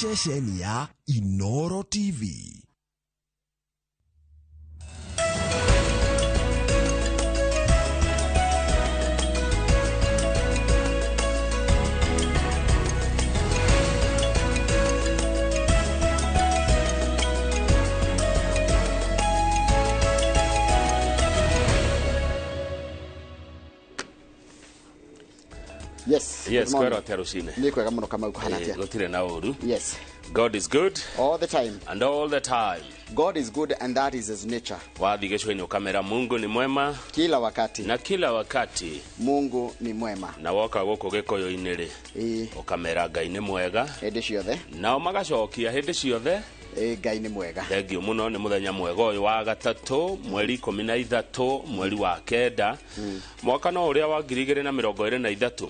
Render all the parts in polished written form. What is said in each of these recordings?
Ceceni ya Inoro TV. Yes. Yes. Good morning. Kwĩrwo atĩa rũcinĩ? Nĩ kwega mũno, Kamau, kũhana Eh, atĩa? Gũtirĩ na ũru. Yes. God is good. All the time. And all the time. God is good and that is his nature. Wathiĩ gĩcũa-inĩ ũkamera Mungu ni mwema. Kila wakati. Na kila wakati. Mungu ni mwema. Na woka gũkũ gĩkũyũ-inĩ rĩ, ũkamera Ngai nĩ mwega. Hĩndĩ ciothe. Nao magacokia hĩndĩ ciothe. Ĩĩ, Ngai nĩ mwega. Thengiũ mũno, nĩ mũthenya mwega ũyũ wa gatatũ, mweri 13 mweri wa kenda, mwaka no ũrĩa wa 2023.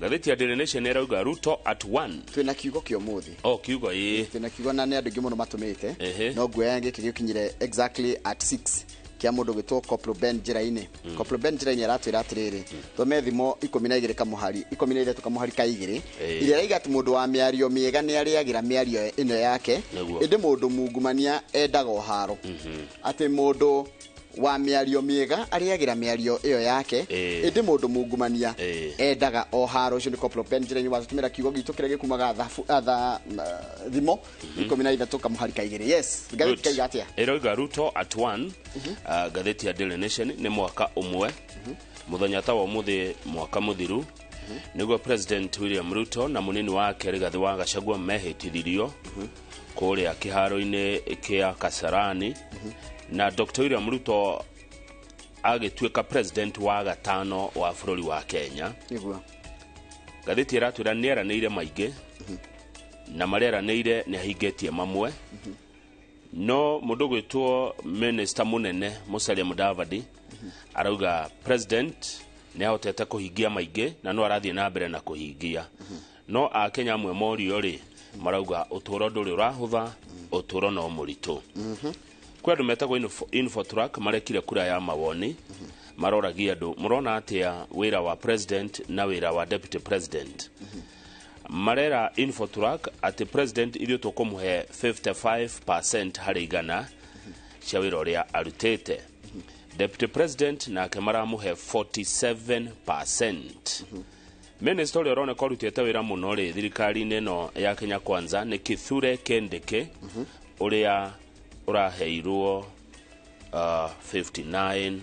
Ngathĩti ya Daily Nation ĩrauga Ruto at one. Twĩna kiugo kĩa ũmũthĩ. O kiugo, ĩĩ. Twĩna kiugo na nĩ andũ aingĩ mũno matũmĩte. Ehe. No nguoya gĩkĩ gĩkinyire exactly at 6 kĩa mũndũ gwĩtwo Koplo Ben njĩra-inĩ. Koplo Ben njĩra-inĩ aratwĩra atĩrĩrĩ, thome Thimo 12 kamũhari 13 kamũhari ka 2, iria raiga atĩ mũndũ wa mĩario mĩega nĩ arĩagĩra mĩario ĩno yake, ĩndĩ mũndũ mungumania endaga ũharo. Atĩ mũndũ wa mĩario mĩega arĩagĩra mĩario ĩyo yake, ĩndĩ mũndũ mungumania endaga o haro. Ũcio nĩ Koplo Ben njĩra-inĩ watũtũmĩra kiugo gitũ kĩrĩa gĩkumaga Thimo 13 kamũhari ka 2. Yes, ngathĩti Good. kaiga atĩa? Ĩroiga Ruto at one. Ngathĩti ya Daily Nation, nĩ mwaka ũmwe mũthenya ta wa ũmũthĩ mwaka mũthiru nĩguo President William Ruto na mũnini wake Rigathĩ wa Gachagua mehĩtithirio kũrĩa kĩharo-inĩ kĩa Kasarani, na Dr William Ruto agĩtuĩka president wa gatano wa bũrũri wa Kenya. Ngathĩti ĩratwĩra nĩ eranĩire maingĩ, na marĩa eranĩire nĩ ahingĩtie mamwe, no mũndũ gwĩtwo minister mũnene Musalia Mudavadi arauga president nĩ ahotete kũhingia maingĩ na no arathiĩ na mbere na kũhingia. No akenya amwe morio rĩ, marauga ũtũũro ndũrĩ ũrahũtha, ũtũũro no mũritũ. Kwĩ andũ metagwo Infotrack marekire kura ya mawoni, maroragia andũ mũrona atĩa wĩra wa president na wĩra wa deputy president. Marera Infotrack atĩ president ithuĩ tũkũmũhe 55% harĩ igana cia wĩra ũrĩa arutĩte, deputy president nake maramũhe 47%. Minister ũrĩa ũroneka ũrutĩte wĩra mũno rĩ thirikari-inĩ ĩno ya Kenya Kwanza nĩ Kithure Kindiki, ũrĩa ũraheirwo 59%.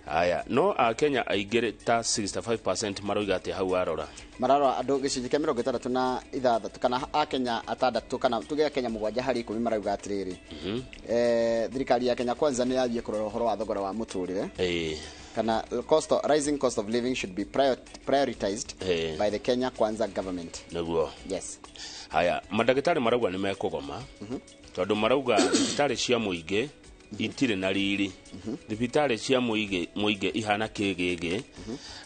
Haya, no akenya aingĩ ta 65% maroiga atĩ hau warora? Mararora andũ gĩcunjĩ kĩa 66 kana akenya atandatũ kana tuge akenya 7 harĩ 10 marauga atĩrĩrĩ, thirikari ya Kenya Kwanza nĩ yathiĩ kũrora ũhoro wa thogora wa mũtũrĩre, kana rising cost of living should be prioritized by the Kenya Kwanza government. Yes. Haya, mandagĩtarĩ marauga nĩ mekũgoma tondũ marauga thibitarĩ cia mũingĩ itirĩ na riri, thibitarĩ cia mũingĩ ihana kĩgĩgĩ,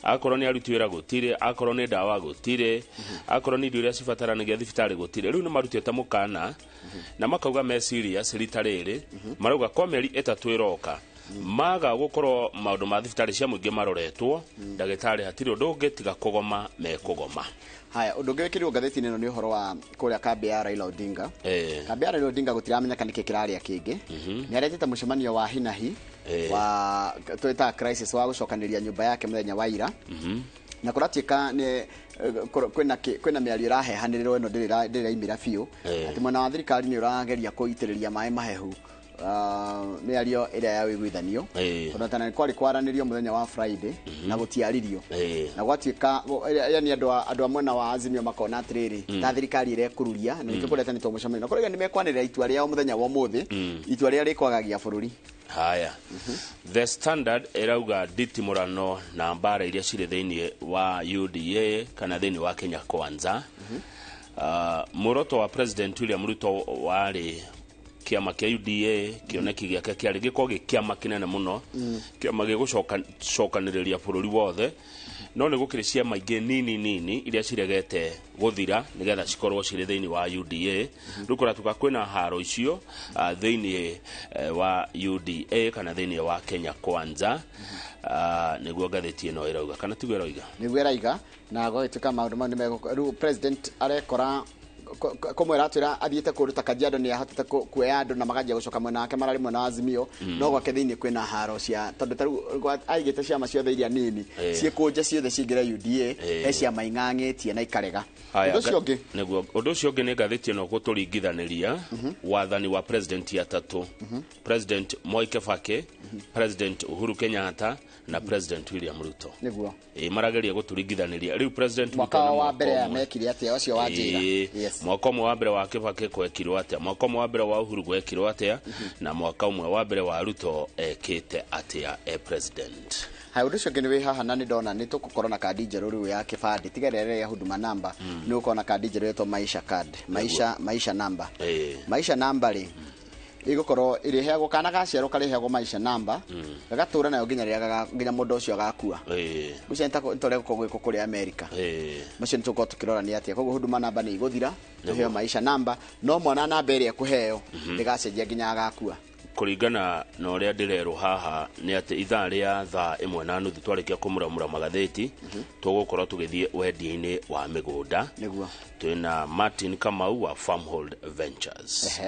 akorwo nĩ aruti wĩra gũtirĩ, akorwo nĩ ndawa gũtirĩ, akorwo nĩ indo iria cibataranagia thibitarĩ gũtirĩ. Rĩu nĩ marutĩte mũkana na makauga me serious rita rĩrĩ. Marauga kwa mĩeri 3 ĩroka maga gũkorwo maũndũ ma thibitarĩ cia mũingĩ maroretwo, ndagĩtarĩ hatirĩ ũndũ ũngĩ tiga kũgoma mekũgoma. Haya, ũndũ ũngĩ wĩkĩrirwo ngathĩti-inĩ ĩno nĩ ũhoro wa kũrĩa kambĩ ya Raila Odinga. Kambĩ ya Raila Odinga gũtiramenyeka nĩkĩ kĩrarĩa kĩngĩ. Nĩ aretete mũcemanio wa hinahi wa twĩtaga crisis wa gũcokanĩria nyũmba yake mũthenya wa ira, na kũratuĩka nĩ kwĩna mĩario ĩrahehanĩrĩrwo ĩno ndĩrĩ ĩraimĩra biũ, atĩ mwena wa thirikari nĩ ũrageria kũitĩrĩria maĩ mahehu mĩario ĩrĩa ya ũiguithanio, tondũ tena nĩ kwarĩ kwaranĩrio mũthenya wa Friday na gũtiaririo, na gwatuĩka yani andũ a mwena wa Azimio makona atĩrĩrĩ, ta thirikari ĩrekururia na nĩkĩo kũretanĩtwo mũcemanio, na kũrauga nĩ mekwanĩrĩra itua rĩao mũthenya wa ũmũthĩ, itua rĩrĩa rĩkwagagia bũrũri. Haya, The Standard ĩrauga nditimũrano na mbara iria cirĩ thĩinĩ wa UDA kana thĩinĩ wa Kenya Kwanza. Muoroto wa President William Ruto warĩ Kĩama kĩa UDA kĩoneki gĩake kĩarĩ gĩkorwo gĩ kĩama kĩnene mũno, kĩama gĩgũcokanĩrĩria bũrũri wothe, no nĩ gũkĩrĩ ciama ingĩ nini nini iria ciregete gũthira nĩgetha cikorwo cirĩ thĩinĩ wa UDA. Rĩu kũratuĩka kwĩna haro icio thĩinĩ wa UDA kana thĩinĩ wa Kenya Kwanza. Nĩguo ngathĩti ĩno ĩrauga, kana tiguo ĩroiga? Nĩguo ĩraiga, na gwagĩtuĩka maũndũ mau nĩ rĩu president arekora kũmwĩra atwĩra athiĩte kũndũ ta Kajiado nĩ ahotete kuoya andũ na makanjia gũcoka mwena wake mararĩ mwena wa Azimio, no gwake thĩinĩ kwĩna haro cia tondũ ta rĩu aigĩte ciama ciothe iria nini ciĩkũnje ciothe cingĩre UDA, he ciama ing'ang'ĩtie na ikarega. Ũndũ ũcio ũngĩ, nĩguo ũndũ ũcio ũngĩ nĩ ngathĩti ĩno gũtũringithanĩria wathani wa president atatũ, President Mwai Kibaki, President Uhuru Kenyatta na President William Ruto. Nĩguo. Ĩ marageria gũtũringithanĩria rĩu President Mwaka wa mbere mekire atĩa, ũcio wa njĩra? Yes. Mwaka ũmwe wa mbere wa Kibaki gwekirwo atĩa, mwaka ũmwe wa mbere wa Uhuru gwekirwo atĩa, na mwaka ũmwe wa mbere wa Ruto ekĩte atĩa e president. Hai, ũndũ ũcio ũngĩ nĩ wĩ haha na nĩ ndona nĩ tũgũkorwo na kandi njerũ rĩu ya kĩbandĩ, tiga ĩrĩa ya Huduma Number, nĩ gũkorwo na kandi njerũ ĩtwo Maisha card, Maisha number. Maisha number rĩ ĩgũkorwo ĩrĩheagwo kana gaciarwo, karĩheagwo Maisha number, gagatũra nayo nginya rĩrĩa nginya mũndũ ũcio agakua. Ũcio nĩ ta ũrĩa gũkoragwo gwĩkwo kũrĩa America. Macio nĩ tũgũkorwo tũkĩrora nĩ atĩa. Koguo Huduma number nĩ igũthira, tũheo Maisha number, no mwana namba ĩrĩa ekũheo ndĩgacenjia nginya agakua. Kũringana na ũrĩa ndĩrerwo haha nĩ atĩ ithaa rĩa 1:30 twarĩkia kũmuramura magathĩti, tũgũkorwo tũgĩthiĩ wendia-inĩ wa mĩgũnda. Nĩguo. Twĩna Martin Kamau wa Farmhold Ventures.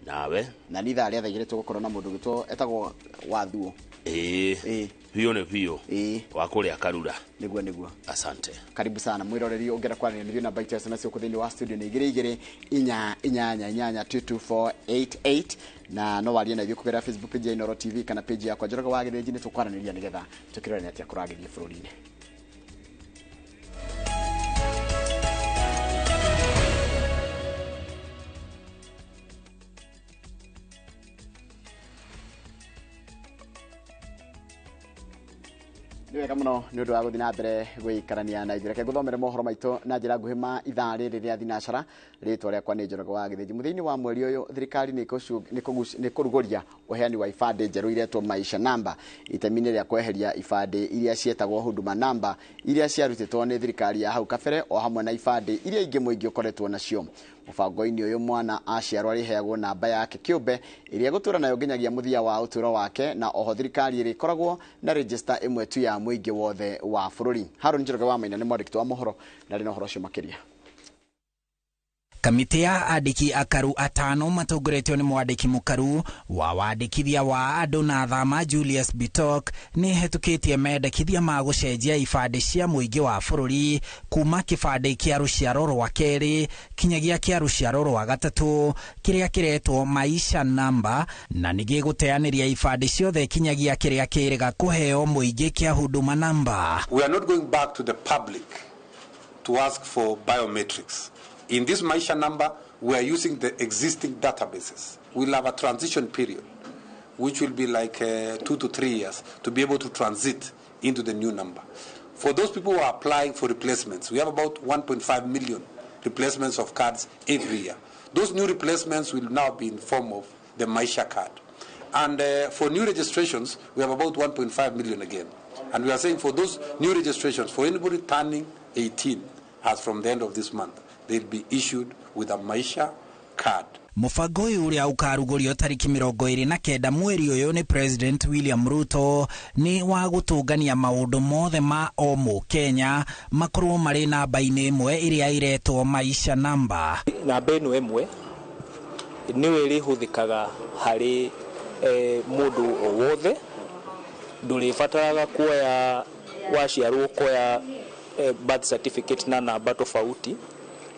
Nawe? Na nĩ ithaa rĩa 2:00 tũgũkorwo na mũndũ ũgĩtwo etagwo Wathuo. Ĩĩ. Biũ nĩ biũ. Wa kũrĩa Karura. Nĩguo, nĩguo. Asante. Karibu sana mwĩroreri, ũngĩenda kwaranĩria na ithuĩ namba itũ ya SMS gũkũ thĩinĩ wa studio nĩ 2 2 4 8 8 22488, na no warie na ithuĩ kũgerera Facebook page ya Inooro TV kana page yakwa Njoroge wa Gĩthĩnji. Nĩ tũkwaranĩria nĩgetha tũkĩrore atĩa kũragĩria bũrũri-inĩ. Nĩ wega mũno nĩ ũndũ wa gũthiĩ na mbere gũikarania na ithuĩ. Reke ngũthomere mohoro maitũ na njĩra nguhĩ ma ithaa rĩrĩ rĩa thinacara. Rĩtwa rĩakwa nĩ Njoroge wa Gĩthĩnji. Mũthia-inĩ wa mweri ũyũ thirikari nĩ kũrugũria ũheani wa ibandĩ njerũ iretwo Maisha Number, itemi-inĩ rĩa kweheria ibandĩ iria cietagwo Huduma Number iria ciarutĩtwo nĩ thirikari ya hau kabere, o hamwe na ibandĩ iria ingĩ mũingĩ ũkoretwo nacio. Mũbango-inĩ ũyũ mwana aciarwo arĩheagwo namba yake kĩũmbe ĩrĩa egũtũra nayo nginyagia mũthia wa ũtũũro wake, na oho thirikari ĩrĩkoragwo na register ĩmwe tu ya mũingĩ wothe wa bũrũri. Harũni Njoroge wa Maina nĩ mwandĩki wa mohoro na arĩ na ũhoro ũcio makĩria. Kamĩtĩ ya andĩki akaru atano matongoretio nĩ mwandĩki mũkaru wa wandĩkithia wa andũ na thama Julius Bitok nĩ ĩhetũkĩtie mendekithia ma gũcenjia ibandĩ cia mũingĩ wa bũrũri kuma kĩbandĩ kĩa rũciaro rwa kerĩ kinyagia kĩa rũciaro rwa gatatũ kĩrĩa kĩretwo Maisha Number, na nĩ gĩgũteanĩria ibandĩ ciothe kinyagia kĩrĩa kĩrĩga kũheo mũingĩ kĩa Huduma Number. We are not going back to the public to ask for biometrics. In this Maisha number, we are using the existing databases. We'll have a transition period, which will be like 2 to 3 years, to be able to transit into the new number. For those people who are applying for replacements, we have about 1.5 million replacements of cards every year. Those new replacements will now be in form of the Maisha card. And for new registrations, we have about 1.5 million again. And we are saying for those new registrations, for anybody turning 18, as from the end of this month, they'll be issued with a Maisha card. Mũbango ũyũ ũrĩa ũkarugũrio tarĩki 29 mweri ũyũ nĩ President William Ruto nĩ wa gũtũngania maũndũ mothe ma o mũkenya makorwo marĩ namba-inĩ ĩmwe ĩrĩa ĩretwo Maisha Number. Namba ĩno ĩmwe nĩyo ĩrĩhũthĩkaga harĩ mũndũ o wothe, ndũrĩbataraga kuoya waciarwo kuoya birth certificate na namba tofauti,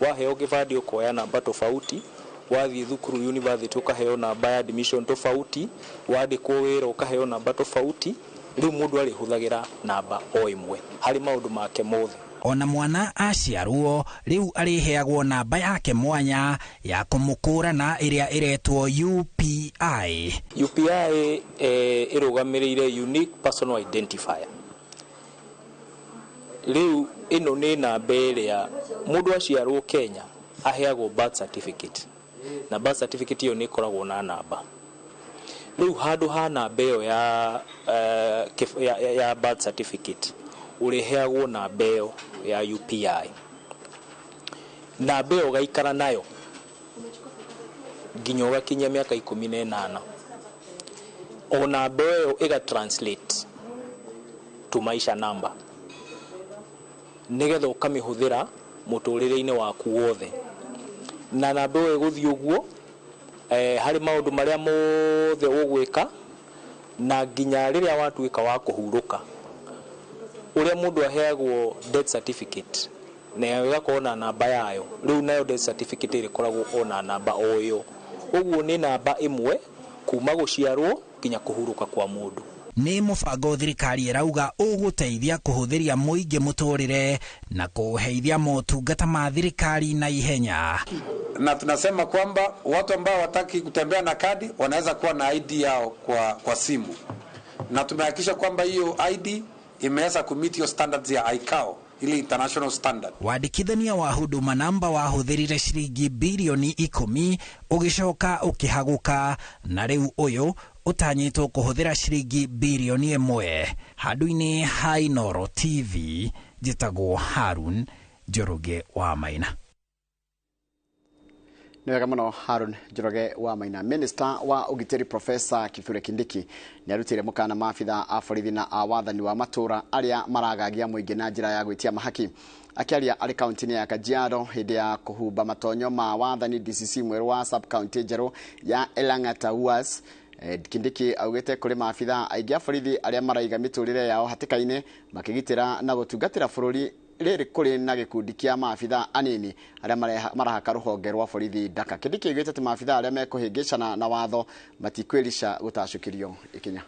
waheo gĩbandĩ ũkoya namba tofauti, wathiĩ thukuru university ũkaheo namba ya admission tofauti, wandĩkwo wĩra ũkaheo namba tofauti. Rĩu mũndũ arĩhũthagĩra namba o ĩmwe harĩ maũndũ make mothe. Ona mwana aciarwo rĩu arĩheagwo namba yake mwanya ya kũmũkũrana ĩrĩa ĩretwo UPI. UPI ĩrũgamĩrĩire Unique Personal Identifier. Rĩu ĩno nĩ namba ĩrĩa mũndũ aciarwo Kenya aheagwo birth certificate. Na birth certificate ĩyo nĩ ĩkoragwo na namba. Rĩu handũ ha namba ĩyo ya birth certificate, ũrĩheagwo namba ĩyo ya UPI. Namba ĩyo ũgaikara nayo nginya ũgakinyia mĩaka 18. O namba ĩyo ĩga translate to Maisha number, nĩgetha ũkamĩhũthĩra mũtũrĩre-inĩ waku wothe. Na namba ĩyo ĩgũthiĩ ũguo harĩ maũndũ marĩa mothe ũgwĩka, na nginya rĩrĩa watuĩka wa kũhurũka. Ũrĩa mũndũ aheagwo death certificate na ĩgakorwo na namba yayo, rĩu nayo death certificate ĩrĩkoragwo o na namba o ĩyo. Ũguo nĩ namba ĩmwe kuma gũciarwo nginya kũhurũka kwa mũndũ. Nĩ mũbango thirikari ĩrauga ũgũteithia kũhũthĩria mũingĩ mũtũrĩre na kũheithia motungata ma thirikari na ihenya. Na tunasema kwamba watu ambao hawataki kutembea na kadi wanaweza kuwa na ID yao kwa simu, na tumehakikisha kwamba hiyo ID imeweza kumeet hiyo standards ya ICAO, ile international standard. Wandĩkithania wa Huduma Namba wahũthĩrire ciringi birioni 10, ũgĩcoka ũkĩhagũka, na rĩu ũyũ ũtanyĩtwo kũhũthĩra ciringi birioni 1. Handũ-inĩ ha Inooro TV, njĩtagwo Harun Njoroge wa Maina. Nĩ wega mũno, Harun Njoroge wa Maina. Minister wa ũgitĩri Professor Kithure Kindiki nĩ arutĩire mũkana maabitha a borithi na a wathani wa matũra arĩa maragagia mũingĩ na njĩra ya gwĩtia mahaki. Akĩaria arĩ kaunti-inĩ ya Kajiado hĩndĩ ya kũhumba matonyo ma wathani DCC mwerũ wa sub county njerũ ya Elangata Uas, Kindiki augĩte kũrĩ maabitha aingĩ a borithi arĩa maraiga mĩtũrĩre yao hatĩka-inĩ makĩgitĩra na gũtungatĩra bũrũri, rĩrĩ kũrĩ na gĩkundi kĩa maabitha anini arĩa marahaka rũhonge rwa borithi ndaka. Kindiki augĩte atĩ maabitha arĩa mekũhĩngĩcana na watho matikwĩrica gũtacũkĩrio ikinya.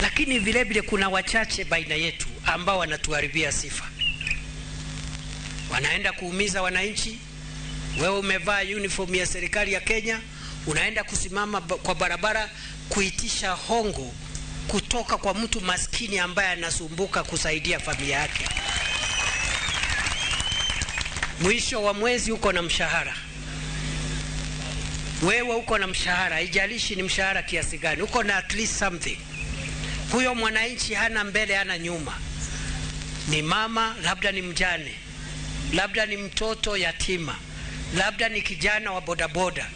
Lakini vile vile kuna wachache baina yetu ambao wanatuharibia sifa, wanaenda kuumiza wananchi. Wewe umevaa uniform ya serikali ya Kenya, unaenda kusimama kwa barabara kuitisha hongo kutoka kwa mtu maskini ambaye anasumbuka kusaidia familia yake. Mwisho wa mwezi uko na mshahara, wewe uko na mshahara, haijalishi ni mshahara kiasi gani, uko na at least something. Huyo mwananchi hana mbele, hana nyuma, ni mama, labda ni mjane, labda ni mtoto yatima, labda ni kijana wa bodaboda,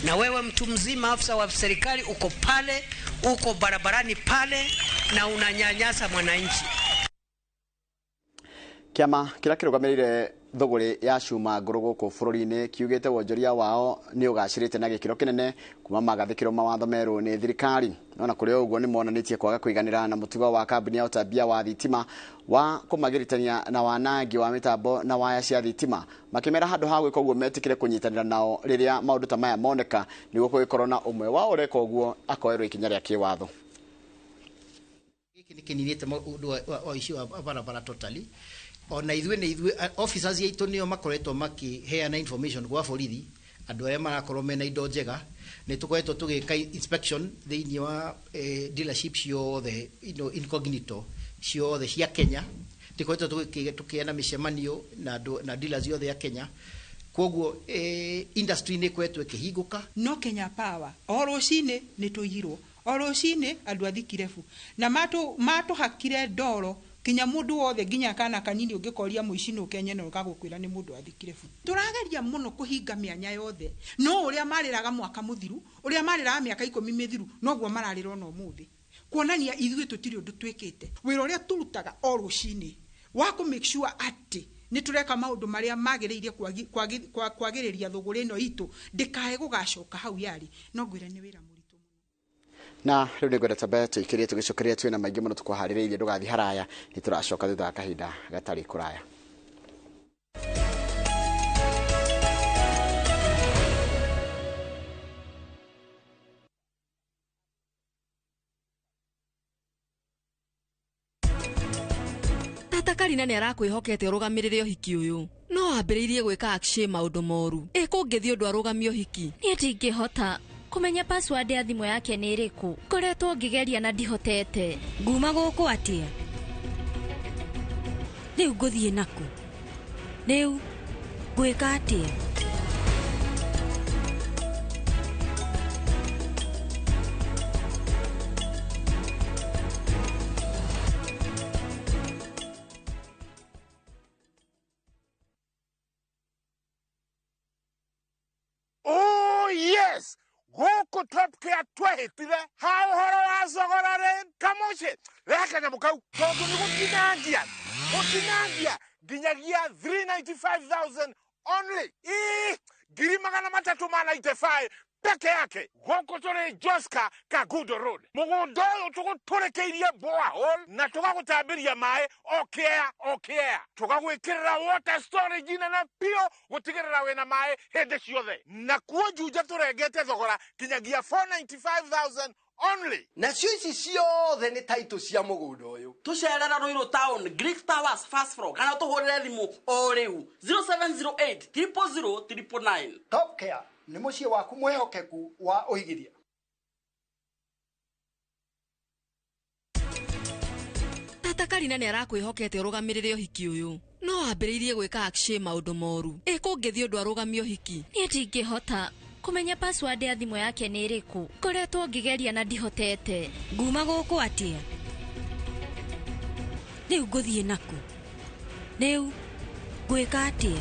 na wewe mtu mzima, afisa wa serikali, uko pale, uko barabarani pale na unanyanyasa mwananchi. Kĩama kĩrĩa kĩrũgamĩrĩire thũgũrĩ ya cuma ngũrũ gũkũ bũrũri-inĩ kiugĩte wonjoria wao nĩ ũgacĩrĩte na gĩkĩro kĩnene kuma magathĩkĩrwo mawatho merũ nĩ thirikari. No na kũrĩ ũguo, nĩ monanĩtie kwaga kũiganĩra na mũtugo wa kambuni ya ũtambia wa thitima wa kũmagiritania na wanangi wa mĩtambo na waya cia thitima, makĩmera handũ ha gwĩka ũguo metĩkĩre kũnyitanĩra nao rĩrĩa maũndũ ta maya moneka, nĩguo kũgĩkorwo na ũmwe wao ũreka ũguo akoerwo ikinya rĩa kĩwatho. Gĩkĩ nĩ kĩninĩte ũndũ wa ũici wa barabara totally. Ona ithuĩ nĩ ithuĩ officers aitũ nĩo makoretwo makĩheana information gwa borithi andũ arĩa marakorwo mena indo njega. Nĩ tũkoretwo tũgĩka inspection thĩinĩ wa dealership ciothe, incognito ciothe cia Kenya. Tũkoretwo tũkĩana mĩcemanio na andũ na dealers othe ya Kenya. Koguo industry nĩ ĩkoretwo ĩkĩhingũka. No Kenya Power o rũcinĩ nĩ tũiyirwo, o rũcinĩ andũ a Thikirebu na matũhakire ndoro kinya mũndũ wothe, nginya kana kanini ũngĩkoria mũici nũ Kenya no gagũkwĩra nĩ mũndũ wa Thikirebu. Tũrageria mũno kũhinga mĩanya yothe, no ũrĩa marĩraga mwaka mũthiru, ũrĩa marĩraga mĩaka 10 mĩthiru, noguo mararĩra ona ũmũthĩ, kuonania ithuĩ tũtirĩ ũndũ twĩkĩte. Wĩra ũrĩa tũrutaga o rũcinĩ wa kũ make sure atĩ nĩ tũreka maũndũ marĩa magĩrĩire kwagĩrĩria thũgũrĩ ĩno itũ ndĩkae gũgacoka hau yarĩ, no ngwĩre nĩ wĩra mũritũ. Na rĩu nĩngwenda tambe tũikĩrie tũgĩcokeria, twĩna maingĩ mũno tũkũharĩrĩirie. Ndũgathiĩ haraya, nĩ tũracoka thutha wa kahinda gatarĩ kũraya. Tata Karina nĩ arakwĩhokete ũrũgamĩrĩre ũhiki ũyũ. No wambĩrĩirie gwĩka Akshay maũndũ moru. Ĩ kũngĩthiĩ ũndũ arũgamie ũhiki? Niĩ ndingĩhota kũmenya password ya thimũ yake nĩ ĩrĩkũ. Ngoretwo ngĩgeria na ndihotete. Nguma gũkũ atĩa? Rĩu ngũthiĩ nakũ? Rĩu ngwĩka atĩa? Yes, gũkũ Top Care twehĩtire ha ũhoro wa thogora rĩ kamũciĩ rehe kanyamũ kau tondũ nĩ gũtinangia gũtinangia nginyagia 395,000 only ii 395,000 peke yake. Gũkũ tũrĩ Joska Kagundo Road, mũgũnda ũyũ tũgũtũrĩkĩirie borehole na tũgagũtambĩria maĩ o kĩea o kĩea, tũgagwĩkĩrĩra water storage nene biũ gũtigĩrĩra wĩna maĩ hĩndĩ ciothe, na kuo Juja tũrengete thogora kinyagia 495,000 only. Nacio ici ciothe nĩ taitũ cia mũgũnda ũyũ. Tũcerera Ruiru Town, Greek Towers first floor, kana tũhũrĩre thimũ o rĩu 0708 000 999. Top Care nĩ mũciĩ waku mwĩhokeku wa ũigithia. Tata Karina nĩ arakwĩhokete ũrũgamĩrĩre ũhiki ũyũ. No wambĩrĩirie gwĩka Akshay maũndũ moru. Ĩ kũngĩthiĩ ũndũ arũgamie ũhiki? Niĩ ndingĩhota kũmenya password ya thimũ yake nĩ ĩrĩkũ. Ngoretwo ngĩgeria na ndihotete. Nguma gũkũ atĩa? Rĩu ngũthiĩ nakũ? Rĩu ngwĩka atĩa?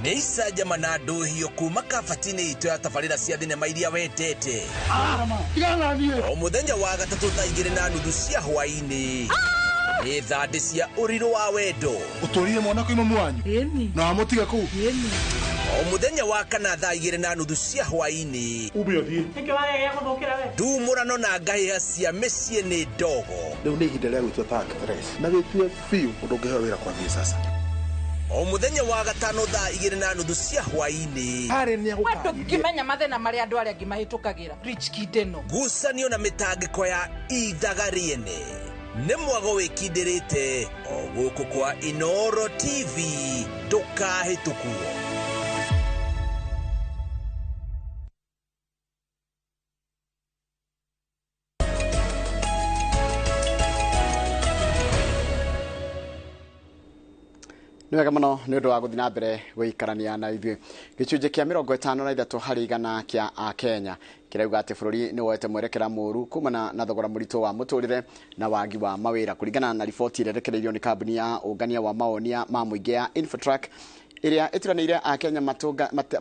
Nĩ icanjama na ndũhio kuma kabati-inĩ itũ ya tabarĩra cia thinema iria wendete. O mũthenya wa gatatũ thaa 2:30 cia hwaĩ-inĩ nĩ thandĩ cia ũrirũ wa wendo. Ũtũrire mwana kwĩ mamu wanyu na wamũtiga kũu. O mũthenya wa kana thaa 2:30 cia hwaĩ-inĩ ndumũrano na ngahĩha cia mĩciĩ nĩ ndogo. Rĩu nĩ ihinda rĩa gwĩtua ta actress na wĩtue biũ ũndũ ũngĩheo wĩra kwambia sasa. O mũthenya wa gatano thaa 2:30 cia hwaĩ-inĩ ndũngĩmenya mathĩna marĩa andũ arĩa angĩ mahĩtũkagĩra. Rich Kid ĩno ngucanio na mĩtangĩko ya ithaga rĩene nĩ mwago wĩkindĩrĩte o gũkũ kwa Inooro TV, ndũkahĩtũkwo. Nĩ wega mũno nĩ ũndũ wa gũthiĩ na mbere gũikarania na ithuĩ. Gĩcunjĩ kĩa 53 harĩ igana kĩa Akenya kĩrauga atĩ bũrũri nĩ woete mwerekera mũũru kumana na thogora mũritũ wa mũtũrĩre na wagi wa mawĩra, kũringana na riboti ĩrĩa ĩrekereirio nĩ kambuni ya ũngania wa mawonia ma mũingĩ ya Infotrack ĩrĩa ĩturanĩire Akenya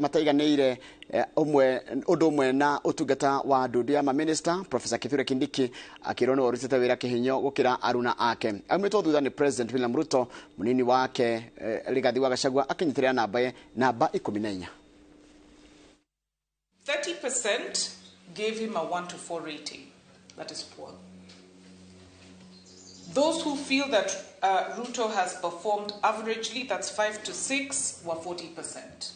mataiganĩire ũndũ ũmwe na ũtungata wa ndundu ya maminista. Professor Kithure Kindiki akĩrwo nĩwe ũrutĩte wĩra kĩhinyo gũkĩra aruna ake. Aumĩtwo thutha nĩ President William Ruto, mũnini wake Rigathi wa Gachagua akinyitĩrĩra namba 14. 30% gave him a 1 to 4 rating. That is poor. Those who feel that Ruto has performed averagely, that's 5 to 6, were 40%.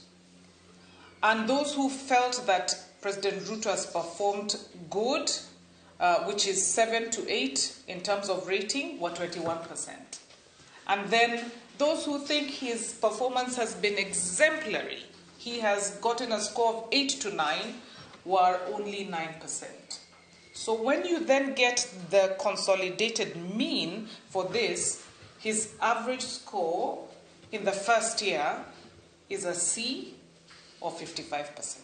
And those who felt that President Ruto has performed good, which is 7 to 8 in terms of rating, were 21%. And then those who think his performance has been exemplary, he has gotten a score of 8 to 9, were only 9%. So when you then get the consolidated mean for this, his average score in the first year is a C of 55%.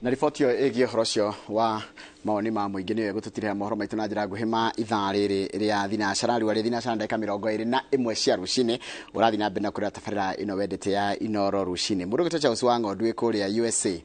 Na riboti ĩyo ĩgiĩ ũhoro ũcio wa mawoni ma mũingĩ nĩyo ĩgũtũtirĩra mohoro maitũ na njĩra nguhĩ ma ithaa rĩrĩ rĩa thinacara. Rĩu arĩ thinacara ndagĩka 21 cia rũcinĩ. Ũrathiĩ na mbere na kũrĩa tabarĩra ĩno wendete ya Inooro rũcinĩ. Mũndũ ũgĩtwo Charles wa Ng'ondu wĩ kũrĩa USA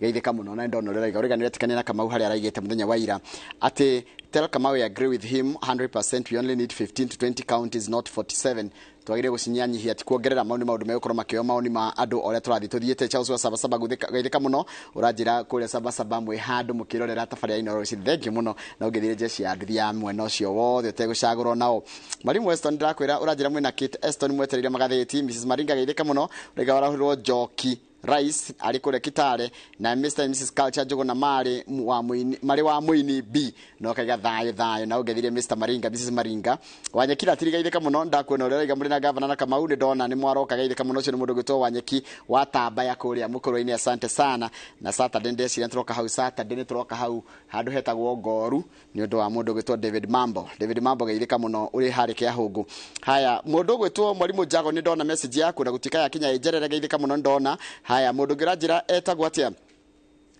Geithĩka mũno na ndona ũrĩa ũraiga. Ũraiga nĩ ũretĩkania na Kamau harĩa araigĩte mũthenya wa ira atĩ tell Kamau I agree with him 100%, we only need 15 to 20 counties, not 47. Twagĩrĩire gũcinyihanyihia, ti kuongerera. Mau nĩ maũndũ megũkorwo makĩoya maoni ma andũ ũrĩa tũrathiĩ tũthiĩte. Charles wa Sabasaba, geithĩka mũno. Ũranjĩra kũrĩa Sabasaba mwĩ handũ mũkĩrorera tabarĩra ya Inooro rũcinĩ. Thank you mũno. Na ũngĩthire jeshi ya nduthi ya mwena ũcio wothe ũtegũcagũrwo nao. Mwalimu Weston, ndĩrakwĩra ũranjĩra mwĩna Kate Eston mwetereire magathĩti. Mrs Maringa, geithĩka mũno. Ũraiga warahũrirwo Njoki Rice arĩ kũrĩa Kitale na Mr and Mrs Culture Njũgũna marĩ wa mũini, marĩ wa mũini B no kaiga thayũ thayũ. Na ũngethire Mr Maringa, Mrs Maringa Wanyeki Ratiri, geithĩka mũno. Ndakuona ũrĩa ũraiga mũrĩ na gavana na Kamau, nĩ ndona nĩ mwaroka. Geithĩka mũno. Ũcio nĩ mũndũ ũgwĩtwo Wanyeki wa Tambaya kũrĩa mũkũrũ-inĩ. Asante sana. Na Saturday ndeciria nĩ tũroka hau, Saturday nĩ tũroka hau handũ hetagwo Ngoru nĩ ũndũ wa mũndũ ũgwĩtwo David Mambo. David Mambo, geithĩka mũno ũrĩ harĩ Kĩahũngũ. Haya, mũndũ ũgwĩtwo Mwarimũ Jago, nĩ ndona message yaku na gũtuĩka yakinya ĩnjerere. Geithĩka mũno, nĩ ndona. Haya, mũndũ ũngĩ ũranjĩra etagwo atĩa?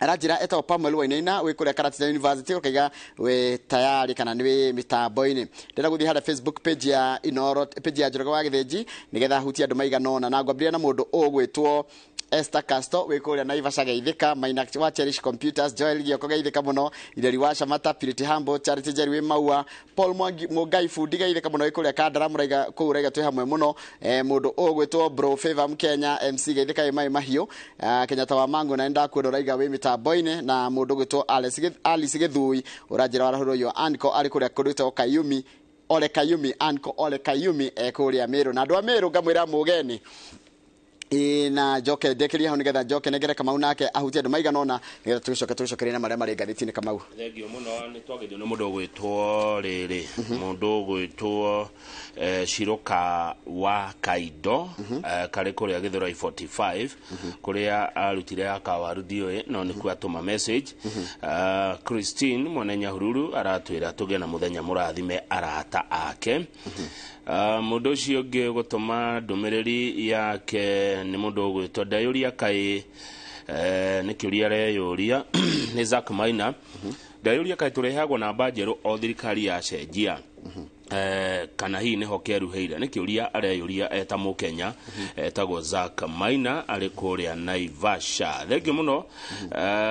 Aranjĩra etagwo Pamuel Wainaina, wĩ kũrĩa Karatina University, ũkaiga wĩ tayari kana nĩ wĩ mĩtambo-inĩ. Ndĩrenda gũthiĩ harĩa Facebook page ya Inooro, page ya Njoroge wa Gĩthĩnji, nĩgetha hutie andũ maigana ũna, na ngwambĩrĩria na mũndũ ũgwĩtwo Esther Casto wĩ kũrĩa Naivasha, geithĩka. Maina wa Cherish Computers, Joel Gioko, geithĩka mũno. Ireri wa Shamata, Purity Humble, Charity Jerry wĩ Maua, Paul Mwangi Mũngai Bundi, geithĩka mũno wĩ kũrĩa Kandara mũraiga kũu ũraiga twĩ hamwe mũno. Mũndũ ũgwĩtwo Bro Favor Mkenya MC, geithĩka wĩ Mai Mahiũ. Kenyatta wa Mangu, na ndakuona ũraiga wĩ mĩtambo-inĩ. Na mũndũ ũgwĩtwo Alice Gĩthui ũranjĩra warahũrwo yo Anko arĩ kũrĩa kũndũ gwĩtagwo Kayumi, Ole Kayumi, Anko Ole Kayumi ekũrĩa Meru, na andũ a Meru ngamwĩra mũgeni. Ĩĩ, na njoke ndĩkĩrie hau nĩgetha njoke nengere Kamau nake ahutie andũ maigana ũna nĩgetha tũgĩcoke tũgĩcokerie na marĩa marĩ ngathĩti-inĩ. Kamau. Thengio mũno. Nĩ twagĩthio nĩ mũndũ ũgwĩtwo rĩrĩ, mũndũ ũgwĩtwo Shiroka wa Kaindo, karĩ kũrĩa Gĩthũrai 45 kũrĩa arutire ya kawaru ndiũĩ no nĩkuo atũma message. Christine Mwene Nyahururu aratwĩra tũgĩe na mũthenya mũrathime arata ake. Mũndũ ũcio ũngĩ gũtũma ndũmĩrĩri yake nĩ mũndũ ũgwĩtwo Ndayũria kaĩ, nĩ kĩũria areyũria, nĩ Zack Maina. Ndayũria kaĩ tũrehagwo namba njerũ o thirikari yacenjia, kana hihi nĩho kĩeruhĩire? Nĩ kĩũria areyũria eta mũkenya etagwo Zack Maina arĩ kũrĩa Naivasha. Thengiũ mũno.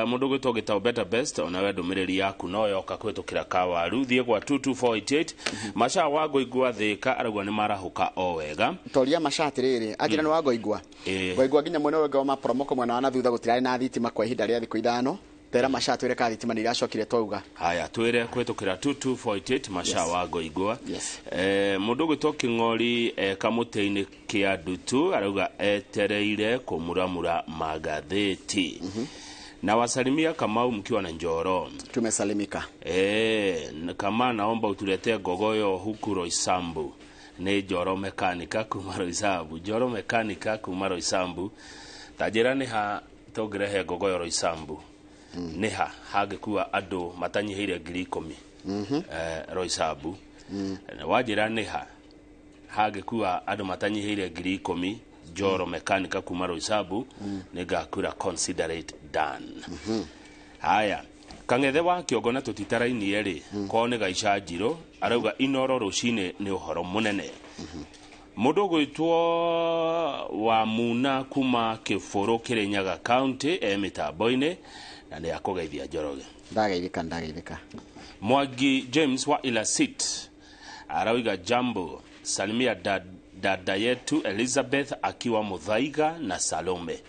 Mũndũ ũgwĩtwo Gĩtau Better Best, onawe ndũmĩrĩri yaku no yoka kũhĩtũkĩra kawaru thiĩ gwa 22488. Maca wa Ngũigua Thĩka arauga nĩ marahũka o wega. Toria maca atĩrĩrĩ, anjĩra nĩ wa Ngoingwa. Ngoingwa nginya mwena ũrĩa ũngĩ wa maporomoko, mwena wa na thutha gũtirarĩ na thitima kwa ihinda rĩa thikũ 5. Tera maca twĩre ka thitima nĩ iracokire twauga. Haya, twĩre kũhĩtũkĩra 22488 maca wa Ngoingwa. Yes. Mũndũ ũgwĩtwo Kĩng'ori, kamũtĩ-inĩ kĩa ndutu, arauga etereire kũmuramura magathĩti. Na wasalimia Kamau mkiwa na Njoro. Tumesalimika. Kama naomba utuletee gogoyo huku Roysambu. Nĩ Njoro Mekanika kuma Roysambu. Njoro Mekanika kuma Roysambu. Ta njĩra nĩ ha tũngĩrehe ngogoyo Roysambu? Nĩ ha hangĩkua andũ matanyihĩire 10,000? Roysambu. Wanjĩra nĩ ha hangĩkua andũ matanyihĩire 10,000, Njoro Mekanika kuma Roysambu, nĩ ngakwĩra consider it done. Haya, Kang'ethe wa Kĩongo na tũtitarainie rĩ, ko nĩ gaica njirũ arauga Inoro rũcinĩ nĩ ũhoro mũnene. Mũndũ ũgwĩtwo wa Muna kuma Kĩbũrũ, Kĩrĩnyaga County, e mĩtambo-inĩ na nĩ akũgeithia Njoroge. Ndageithĩka, ndageithĩka. Mwangi James wa Ilasit arauga jambo, salimia dada yetu Elizabeth akiwa Muthaiga na Salome.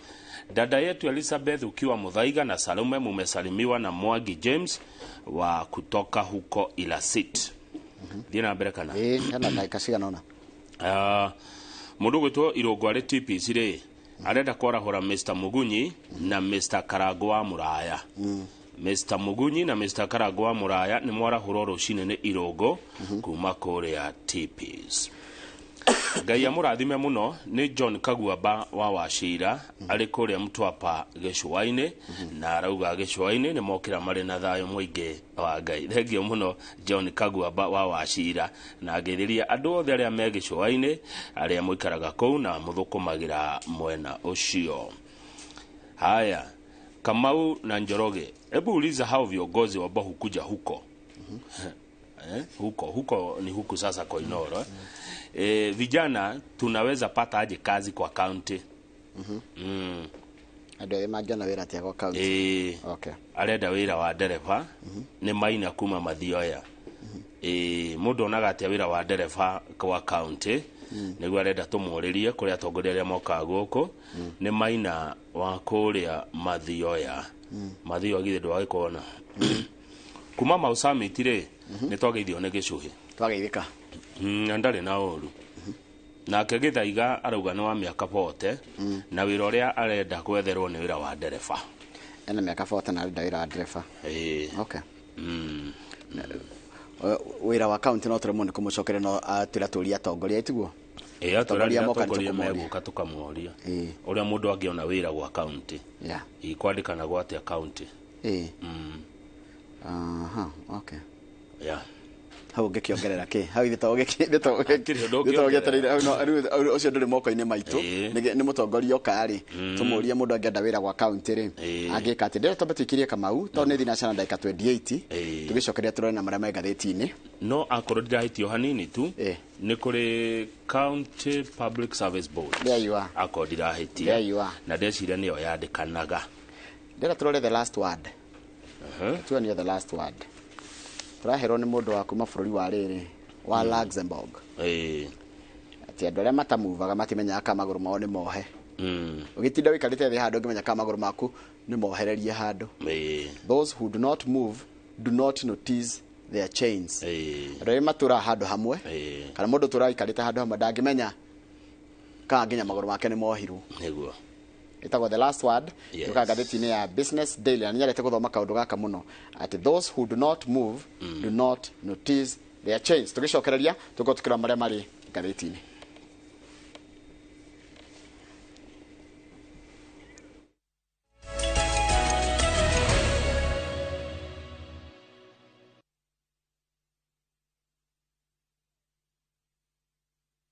Dada yetu Elizabeth ukiwa Muthaiga na Salome, mumesalimiwa na Mwangi James wa kutoka huko Ilasit. Thiĩ na mbere kana? Ĩĩ, hena ndagĩka cigana ũna. Mũndũ ũgwĩtwo Irũngũ arĩ TPC rĩ, arenda kwarahũra Mr Mugunyi na Mr Karango wa Mũraya. Mr Mugunyi na Mr Karango wa Mũraya nĩ mwarahũrwo rũcinĩ nĩ Irũngũ kuma kũrĩa TPs. Ngai amũrathime mũno. Nĩ John Kaguamba wa Wacira arĩ kũrĩa Mtwapa gĩcũa-inĩ, na arauga gĩcũa-inĩ nĩ mokĩra marĩ na thayũ mũingĩ wa Ngai. Thengio mũno John Kaguamba wa Wacira, na ngeithĩria andũ othe arĩa me gĩcũa-inĩ, arĩa mũikaraga kũu na mũthũkũmagĩra mwena ũcio. Haya, Kamau na Njoroge, hebu uliza hao viongozi ambao hukuja huko, huko huko ni huku sasa Koinoro, eh? Vijana tunaweza pata aje kazi kwa county? Andũ ethĩ mangĩona wĩra atĩa gwa kaunti? Ĩĩ. Okay. Arenda wĩra wa ndereba nĩ Maina kuma Mathioya. Ĩĩ, mũndũ onaga atĩa wĩra wa ndereba kwa kaunti? Nĩguo arenda tũmũrĩrie kũrĩ atongoria arĩa mokaga gũkũ. Nĩ Maina wa kũrĩa Mathioya. Mathioya githĩ ndwagĩkona kuma Mau Summit rĩ, nĩ twageithio nĩ gĩcũhĩ. Twageithĩka. Na ndarĩ na ũru. Nake Gĩthaiga arauga nĩ wa mĩaka 40 na wĩra ũrĩa arenda kwetherwo nĩ wĩra wa ndereba. Ena mĩaka 40 na arenda wĩra wa ndereba. Ĩĩ. Okay. Wĩra wa kaunti no tũremwo nĩ kũmũcokeria, no atwĩra tũrie atongoria, tiguo? Ĩĩ, Atongoria atwĩra moka nĩ atongoria tũkũmoria. megũka tũkamoria ũrĩa mũndũ angĩona wĩra gwa kaunti. Yeah. Ĩĩ, kwandĩkana gwa atĩa kaunti. Ĩĩ. Aha, okay. Yeah. Hau ũngĩkĩongerera kĩ hau ithe to ũgĩetereire hau, no rĩu ũcio ndũrĩ moko-inĩ maitũ. Nĩ mũtongoria oka rĩ, tũmũrie mũndũ angĩenda wĩra gwa kaunti rĩ, angĩka atĩ ndĩrenda twambe tũikirie Kamau tondũ nĩ thinacara ndagĩka 28, tũgĩcokeria tũrore na marĩa me ngathĩti-inĩ. No akorwo ndirahĩtio hanini tu, nĩ kũrĩ County Public Service Board. There you are. Akorwo ndirahĩtia. There you are. Na ndeciria nĩyo yandĩkanaga. Ndĩrenda tũrore the last word. Tuonio the last word tũraherwo nĩ mũndũ wa kuma bũrũri wa rĩrĩ wa Luxembourg, atĩ andũ arĩa matamuvaga matimenyaga kana magũrũ mao nĩ mohe. Ũgĩtinda wĩikarĩte thĩ handũ ũngĩmenya kana magũrũ maku nĩ mohererie handũ. Those who do not move do not notice their chains. Andũ arĩa matũraga handũ hamwe, kana mũndũ ũtũraga aikarĩte handũ hamwe, ndangĩmenya kana nginya magũrũ make nĩ mohirwo. Nĩguo. Ĩtagwo the last word. Yes. Yũkaga ngathĩti-inĩ ya Business Daily, na nĩnyendete gũthoma kaũndũ gaka mũno, atĩ those who do not move do not notice their chains. Tũgĩcokereria tũkorwo tũkĩrora marĩa marĩ ngathĩti-inĩ.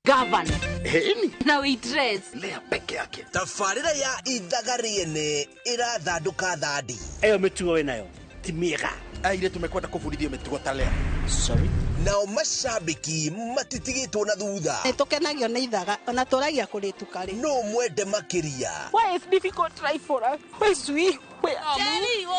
Governor. Heni. Na waitress. Lea peke yake. Tabarĩra ya ithaga rĩene ĩrathandũka thandi. Ĩyo mĩtugo wĩnayo ti mĩega. Airĩtu mekwenda kũbundithio mĩtugo ta Lea. Sorry. Nao macambĩki matitigĩtwo na thutha. Nĩ tũkenagio nĩ ithaga ona tũragia kũrĩtuka rĩ. No mwende makĩria. Why is difficult life for us? Why is we?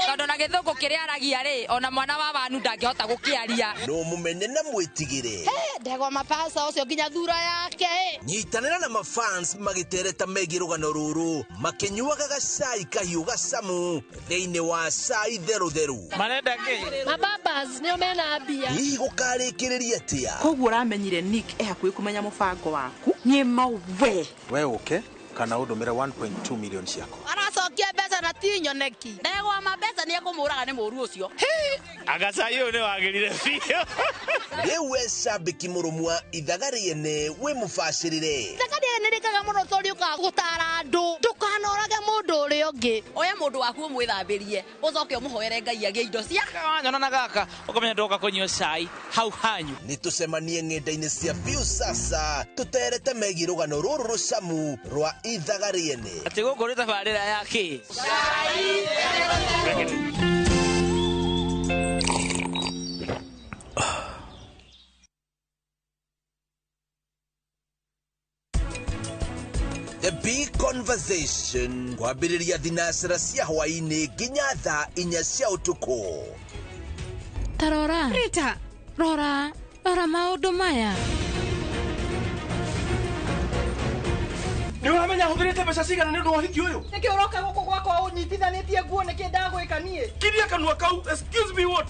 Tondũ na gĩthũngũ kĩrĩa aragia rĩ, ona mwana wa wanu ndangĩhota gũkĩaria. No mũmene na mwĩtigĩre. Ndegwa mapasa ũcio nginya thura yake. Nyitanĩra na mafans magĩtereta megiĩ rũgano rũrũ makĩnyuaga gacai kahiũ gacamu thĩinĩ wa cai therũtherũ. Marenda kĩ? Mababas nĩo mena mbia. Hihi gũkarĩkĩrĩria atĩa? Koguo ũramenyire Nick e hakuhĩ kũmenya mũbango waku niĩ mawe. We ũke kana ũndũmĩre 1.2 million ciakwa. Aracokia mbeca na ti nyoneki. Ndegwa ma mbeca nĩ ekũmũraga nĩ mũru ũcio. Agacai ũyũ nĩ wagĩrire biũ. Rĩu we cambĩki mũrũmu wa ithaga rĩene wĩ mũbacĩrĩre. Ithaga rĩene rĩkaga mũno tondũ rĩũkaga gũtara andũ. Ndũkanorage mũndũ ũrĩa ũngĩ. Oya mũndũ waku ũmwĩthambĩrie ũcoke ũmũhoere Ngai agĩe indo cia. Wanyona na gaka ũkamenya ndoka kũnyua cai hau hanyu. Nĩ tũcemanie ng'enda-inĩ cia Viusasa tũterete megiĩ rũgano rũrũ rũcamu rwa ithaga rĩene. Atĩ gũkũ nĩ tabarĩra ya kĩ? The Big Conversation kwambĩrĩria thinacara cia hwaĩ-inĩ nginya thaa 4 cia ũtukũ. Ta rora. Rita, rora, rora maũndũ maya. Nĩ ũramenya hũthĩrĩte mbeca cigana nĩ ũndũ wa ũhiki ũyũ? Nĩkĩ ũroka gũkũ gwakwa ũnyitithanĩtie nguo nĩkĩ ndagwĩka niĩ? Kiria kanua kau, excuse me what?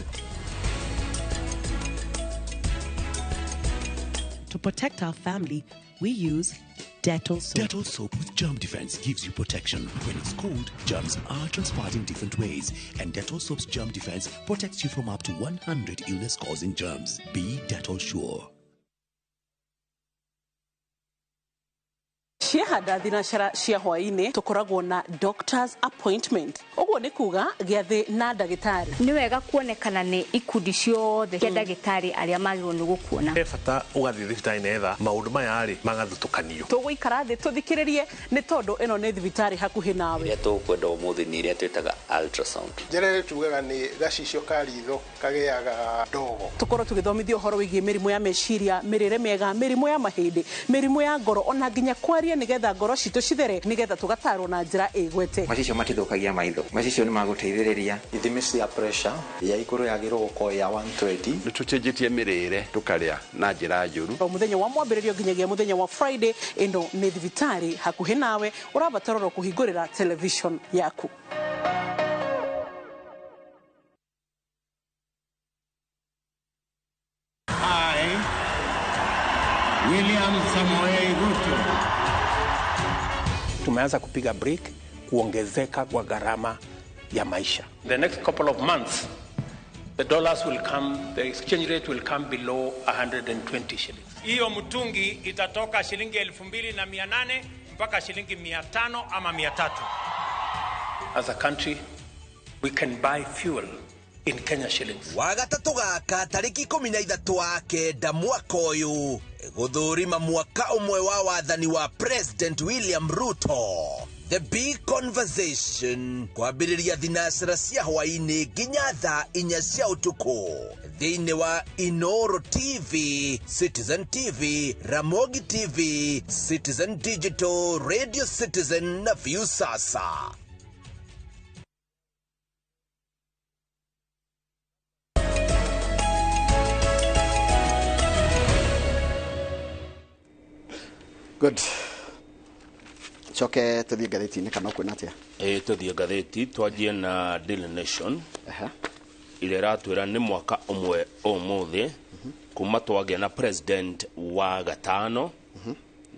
To protect our family, we use Dettol soap. Dettol soap with germ defense gives you protection. When it's cold, germs are transferred in different ways, and Dettol soap's germ defense protects you from up to 100 illness-causing germs. Be Dettol sure. Ciahanda thinacara cia hwaĩ-inĩ tũkoragwo na doctor's appointment. Ũguo Ũguo nĩ kuga gĩathĩ na ndagĩtarĩ. Nĩ wega kuonekana nĩ ikundi ciothe cia ndagĩtarĩ arĩa magĩrĩirwo nĩ gũkuona. He bata ũgathiĩ thibitarĩ nĩgetha maũndũ maya rĩ magathutũkanio. Tũgũikara thĩ tũthikĩrĩrie nĩ tondũ ĩno nĩ thibitarĩ hakuhĩ nawe. Iria tũkwenda ũmũthĩ nĩ iria twĩtaga ultrasound. Njĩra ĩrĩa tugaga nĩ gacicio ka ritho kagĩaga ndogo. Tũkorwo tũgĩthomithio ũhoro wĩgiĩ mĩrimũ ya meciria, mĩrĩre mĩega, mĩrimũ ya mahĩndĩ, mĩrimũ ya ngoro, ona nginya kwaria nĩgetha ngoro citũ cithere, nĩgetha tũgatarwo na njĩra ĩgwete. Macicio matithũkagia maitho, macicio nĩ magũteithĩrĩria. Ithimi cia pressure ya igũrũ yagĩrĩirwo gũkorwo ya 120. Nĩ tũcenjetie mĩrĩre tũkarĩa na njĩra njũru. O mũthenya wa mwambĩrĩrio nginyagia mũthenya wa Friday, ĩno nĩ thibitarĩ hakuhĩ nawe, ũrabatara oro kũhingũrĩra television yaku. I, William Samoei Ruto. Tumeanza kupiga break kuongezeka kwa gharama ya maisha. The next couple of months, the dollars will come, the exchange rate will come below 120 shillings. Hiyo mtungi itatoka shilingi 2800 mpaka shilingi 500 ama 300. As a country, we can buy fuel in Kenya shillings. Wagatatũ gaka tarĩki 13 wa kenda mwaka ũyũ gũthũrima mwaka ũmwe wa wathani wa President William Ruto. The Big Conversation kwambĩrĩria thinacara cia hwaĩ-inĩ nginya thaa 4 cia ũtukũ thĩinĩ wa Inoro TV, Citizen TV, Ramogi TV, Citizen Digital, Radio Citizen na Viusasa. Good. Coke tuthiĩ ngathĩti-inĩ kana ũkuona atĩa? Ĩĩ tuthiĩ ngathĩti twanjie na Daily Nation ĩrĩa ĩratwĩra nĩ mwaka ũmwe ũmũthĩ kuma twagĩa na president wa gatano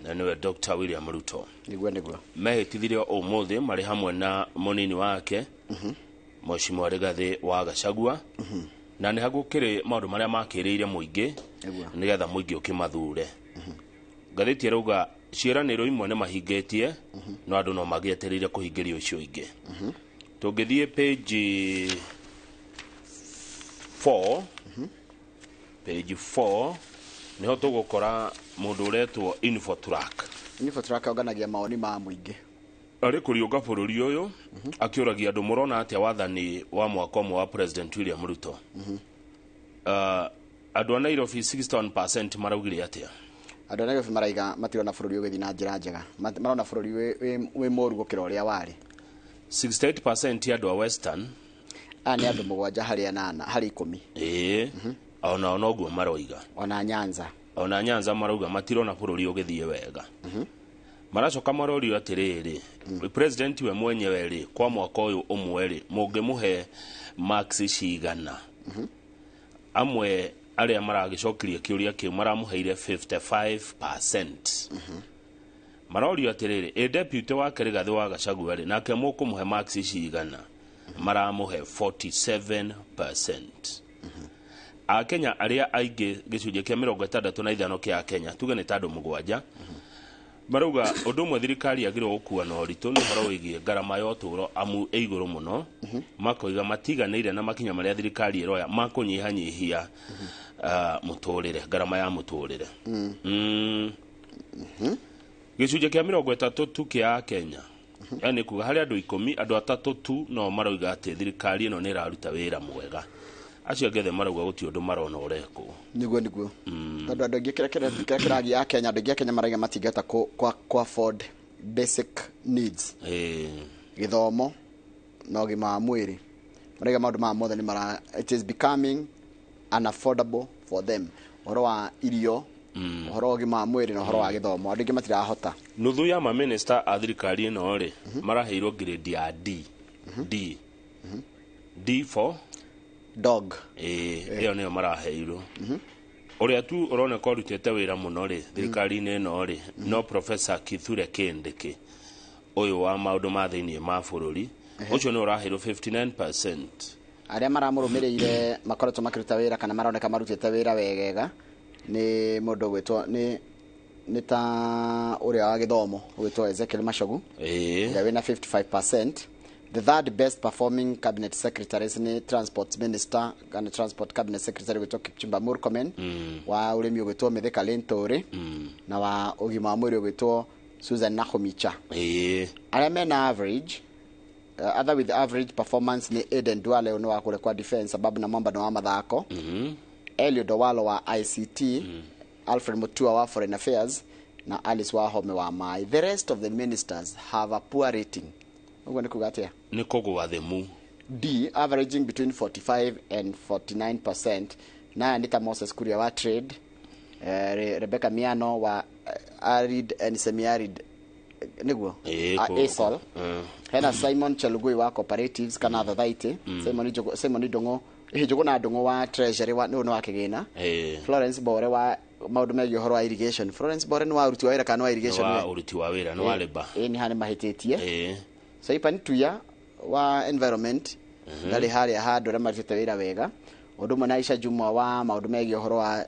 na nĩwe Dr. William Ruto. Nĩguo nĩguo. Mehĩtithirio ũmũthĩ marĩ hamwe na mũnini wake Mheshimiwa Rigathĩ wa Gachagua na nĩ hagũkĩrĩ maũndũ marĩa makĩrĩire mũingĩ nĩgetha mũingĩ ũkĩmathure. Ngathĩti ĩrauga ciĩranĩro imwe nĩ mahingĩtie no andũ no magĩetereire kũhingĩrio icio ingĩ. Tũngĩthiĩ page 4, page 4 niho tũgũkora mũndũ ũretwo Infotrack. Infotrack onganagia maoni ma mũingĩ arĩ kũriũnga bũrũri ũyũ akĩũragia andũ mũrona atĩa wathani wa mwaka ũmwe wa President William Ruto. Andũ a Nairobi 61% maraugire atĩa? Andũ a Nairobi maraiga matirona bũrũri ũgĩthiĩ na njĩra njega, marona bũrũri wĩ mũru gũkĩra ũrĩa warĩ. 68% ya andũ a Western aya nĩ andũ 7 harĩ 8 harĩ 10. Ĩĩ, ona noguo maroiga. Ona Nyanza. Ona Nyanza marauga matirona bũrũri ũgĩthiĩ wega. Maracoka marorio atĩrĩrĩ, president we mwenyewe rĩ kwa mwaka ũyũ ũmwe rĩ mũngĩmũhe marks cigana? Amwe arĩa maragĩcokirie kĩũria kĩu maramũheire 55%. Marorio atĩrĩrĩ, ĩ deputy wake Rigathĩ wa Gachagua rĩ nake mũkũmũhe marks cigana? Maramũhe 47%. Akenya arĩa aingĩ gĩcunjĩ kĩa 65 kĩa Kenya tuge nĩ ta andũ 7 marauga ũndũ ũmwe thirikari yagĩrĩirwo gũkua na ũritũ nĩ ũhoro wĩgiĩ ngarama ya ũtũũro amu ĩ igũrũ mũno. Makoiga matiganĩire na makinya marĩa thirikari ĩroya ma kũnyihanyihia mũtũrĩre, ngarama ya mũtũrĩre. Gĩcunjĩ kĩa 30 tu kĩa Kenya, yani kuga harĩ andũ 10 andũ 3 tu no marauga atĩ thirikari ĩno nĩ ĩraruta wĩra mwega. Acio angĩ othe marauga gũtirĩ ũndũ marona ũrekwo. Nĩguo nĩguo. Tondũ andũ aingĩ kĩrĩa kĩragia a Kenya, andũ aingĩ a Kenya marauga matingĩhota ku afford basic needs. Gĩthomo na ũgima wa mwĩrĩ. Marauga maũndũ maya mothe nĩ mara, it is becoming unaffordable for them. Ũhoro wa irio, ũhoro wa ũgima wa mwĩrĩ na ũhoro wa gĩthomo, andũ aingĩ matirahota. Nuthu ya mamĩnĩsta a thirikari ĩno rĩ maraheirwo grade ya D. D. D for dog. Ĩyo nĩyo maraheirwo. Ũrĩa tu ũroneka ũrutĩte wĩra mũno rĩ thirikari-inĩ ĩno rĩ no Professor Kithure Kindiki ũyũ wa maũndũ ma thĩinĩ ma bũrũri, ũcio nĩ ũraheirwo 59%. Arĩa maramũrũmĩrĩire makoretwo makĩruta wĩra kana maroneka marutĩte wĩra wegega nĩ mũndũ ũgwĩtwo nĩ ta ũrĩa wa gĩthomo ũgwĩtwo Ezekiel Machogu, ũrĩa wĩna 55%. The third best performing cabinet secretaries nĩ transport minister kana transport cabinet secretary gwĩtwo Kipchumba Murkomen, wa ũrĩmi ũgwĩtwo Mithika Linturi, na wa ũgima wa mwĩrĩ ũgwĩtwo Susan Nakhumicha. Arĩa mena average, other with average performance nĩ Aden Duale nĩ wa kũrĩa kwa defense, Ababu Namwamba nĩ wa mathako, Eliud Owalo wa ICT, Alfred Mutua wa foreign affairs na Alice Wahome wa maĩ. The rest of the ministers have a poor rating. Ũguo nĩ kuga atĩa? Nĩ kũgũa thĩmu. D, averaging between 45 and 49%. Na nĩ ta Moses Kuria wa trade, Rebecca Miano wa arid and semi-arid, nĩguo? ASOL. Hena Simon Chelugui wa cooperatives kana Thothaitĩ, Simon Ndung'u, Njuguna Ndung'u wa treasury wa nĩ wa kĩgĩna, Florence Bore wa maũndũ megiĩ ũhoro wa irrigation. Florence Bore nĩ wa ũruti wa wĩra kana wa irrigation? Wa ũruti wa wĩra, nĩ wa labour. Nĩ haha nĩ mahĩtĩtie. Saipan Tuya wa environment ndarĩ harĩa handũ arĩa marutĩte wĩra wega. Ũndũ ũmwe na Aisha Jumwa wa maũndũ megiĩ ũhoro wa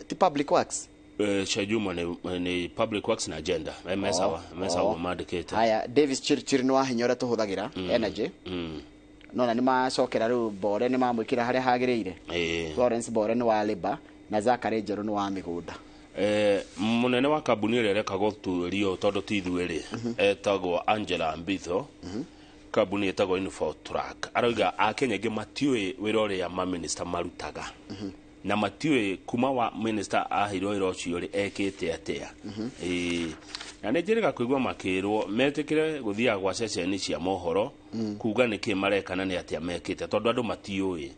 ti public works. Aisha Jumwa ni public works na agenda mesawa mesawa mandĩkĩte. Haya, Davis Chirchir nĩ wa hinya ũrĩa tũhũthagĩra, energy. Nona nĩ macokera rĩu Bore nĩ mamwĩkĩra harĩa hagĩrĩire. Florence Bore nĩ wa labor na Zachary Njeru nĩ wa mĩgũnda. Munene wa kambuni ĩrĩa ĩrekaga ũtuĩria tondũ ti ithuĩ rĩ, etagwo Angela Mbitho, kambuni ĩtagwo Infotrack, arauga akenya aingĩ matiũĩ wĩra ũrĩa maminista marutaga, na matiũĩ kuma wa minister aheirwo wĩra ũcio rĩ ekĩte atĩa. Na nĩ njĩrĩga kũigua makĩrwo metĩkĩre gũthiaga gwa ceceni cia mohoro kuga nĩkĩ mareka na nĩ atĩa mekĩte, tondũ andũ matiũĩ.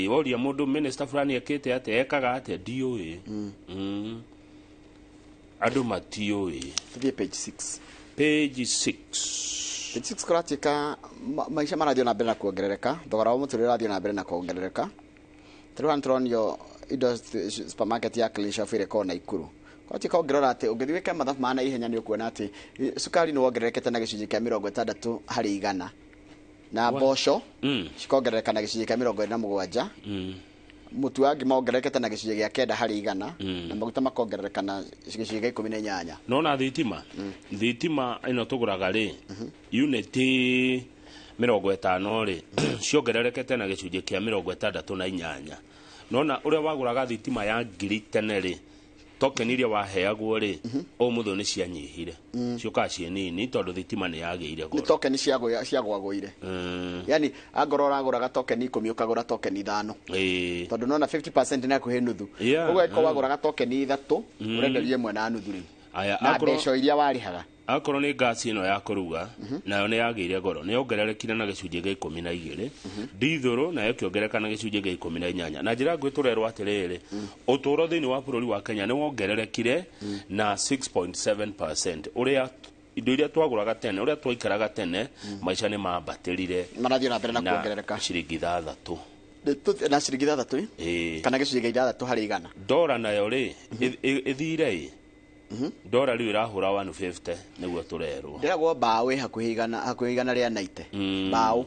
Woria mũndũ minister fulani ekĩte atĩa, ekaga atĩa, ndiũĩ. Andũ matiũĩ. Tũthiĩ page 6. Page 6. Page 6 kũratuĩka maica marathiĩ na mbere na kuongerereka, thogora wa mũtũrĩre ũrathiĩ na mbere na kuongerereka. Tarĩu haha nĩtũronio indo supermarket ya Clean Shelf ĩrĩa ĩkoragwo Naikuru. Kũratuĩka ũngĩrora atĩ ũngĩthiĩ wĩke mathabu ma naihenya nĩ ũkuona atĩ cukari nĩ wongererekete na gĩcunjĩ kĩa 60% na mboco cikongerereka na gĩcunjĩ kĩa 27, mũtu wa ngima wongererekete na gĩcunjĩ gĩa 9% na maguta makongerereka na gĩcunjĩ gĩa 18. Nona thitima, thitima ĩno tũgũraga rĩ, unit 50 rĩ ciongererekete na gĩcunjĩ kĩa 68. Nona ũrĩa wagũraga thitima ya ngiri tene rĩ, token iria waheagwo rĩ, ũmũthĩ nĩ cianyihire, ciũkaga ciĩ nini tondũ thitima nĩ yagĩire goro. Nĩ token ciagwagũire. Yani angorwo ũragũraga token 10 ũkagũra token 5. Tondũ nona 50% nĩ hakuhĩ nuthu. Ũguo angĩkorwo wagũraga token 3 ũrenderio 1 na nuthu rĩ. Na mbeca iria warĩhaga. Akorwo nĩ ngasi ĩno ya kũruga nayo nĩ yagĩire goro, nĩ yongererekire na gĩcunjĩ gĩa 12, ndithũrũ nayo ĩkĩongerereka na gĩcunjĩ gĩa 18. Na njĩra nguhĩ tũrerwo atĩrĩrĩ, ũtũũro thĩinĩ wa bũrũri wa Kenya nĩ wongererekire na 6.7%. Ũrĩa indo iria twagũraga tene, ũrĩa twaikaraga tene, maica nĩ mambatĩrire, marathiĩ na mbere na kuongerereka ciringi 6 na ciringi 6 kana gĩcunjĩ gĩa 6 harĩ igana. Ndora nayo rĩ ĩthire ĩ ndora rĩu ĩrahũra 150 nĩguo tũrerwo. Ndĩragwo mbaũ ĩ hakuhĩ igana, hakuhĩ igana rĩa 90 mbaũ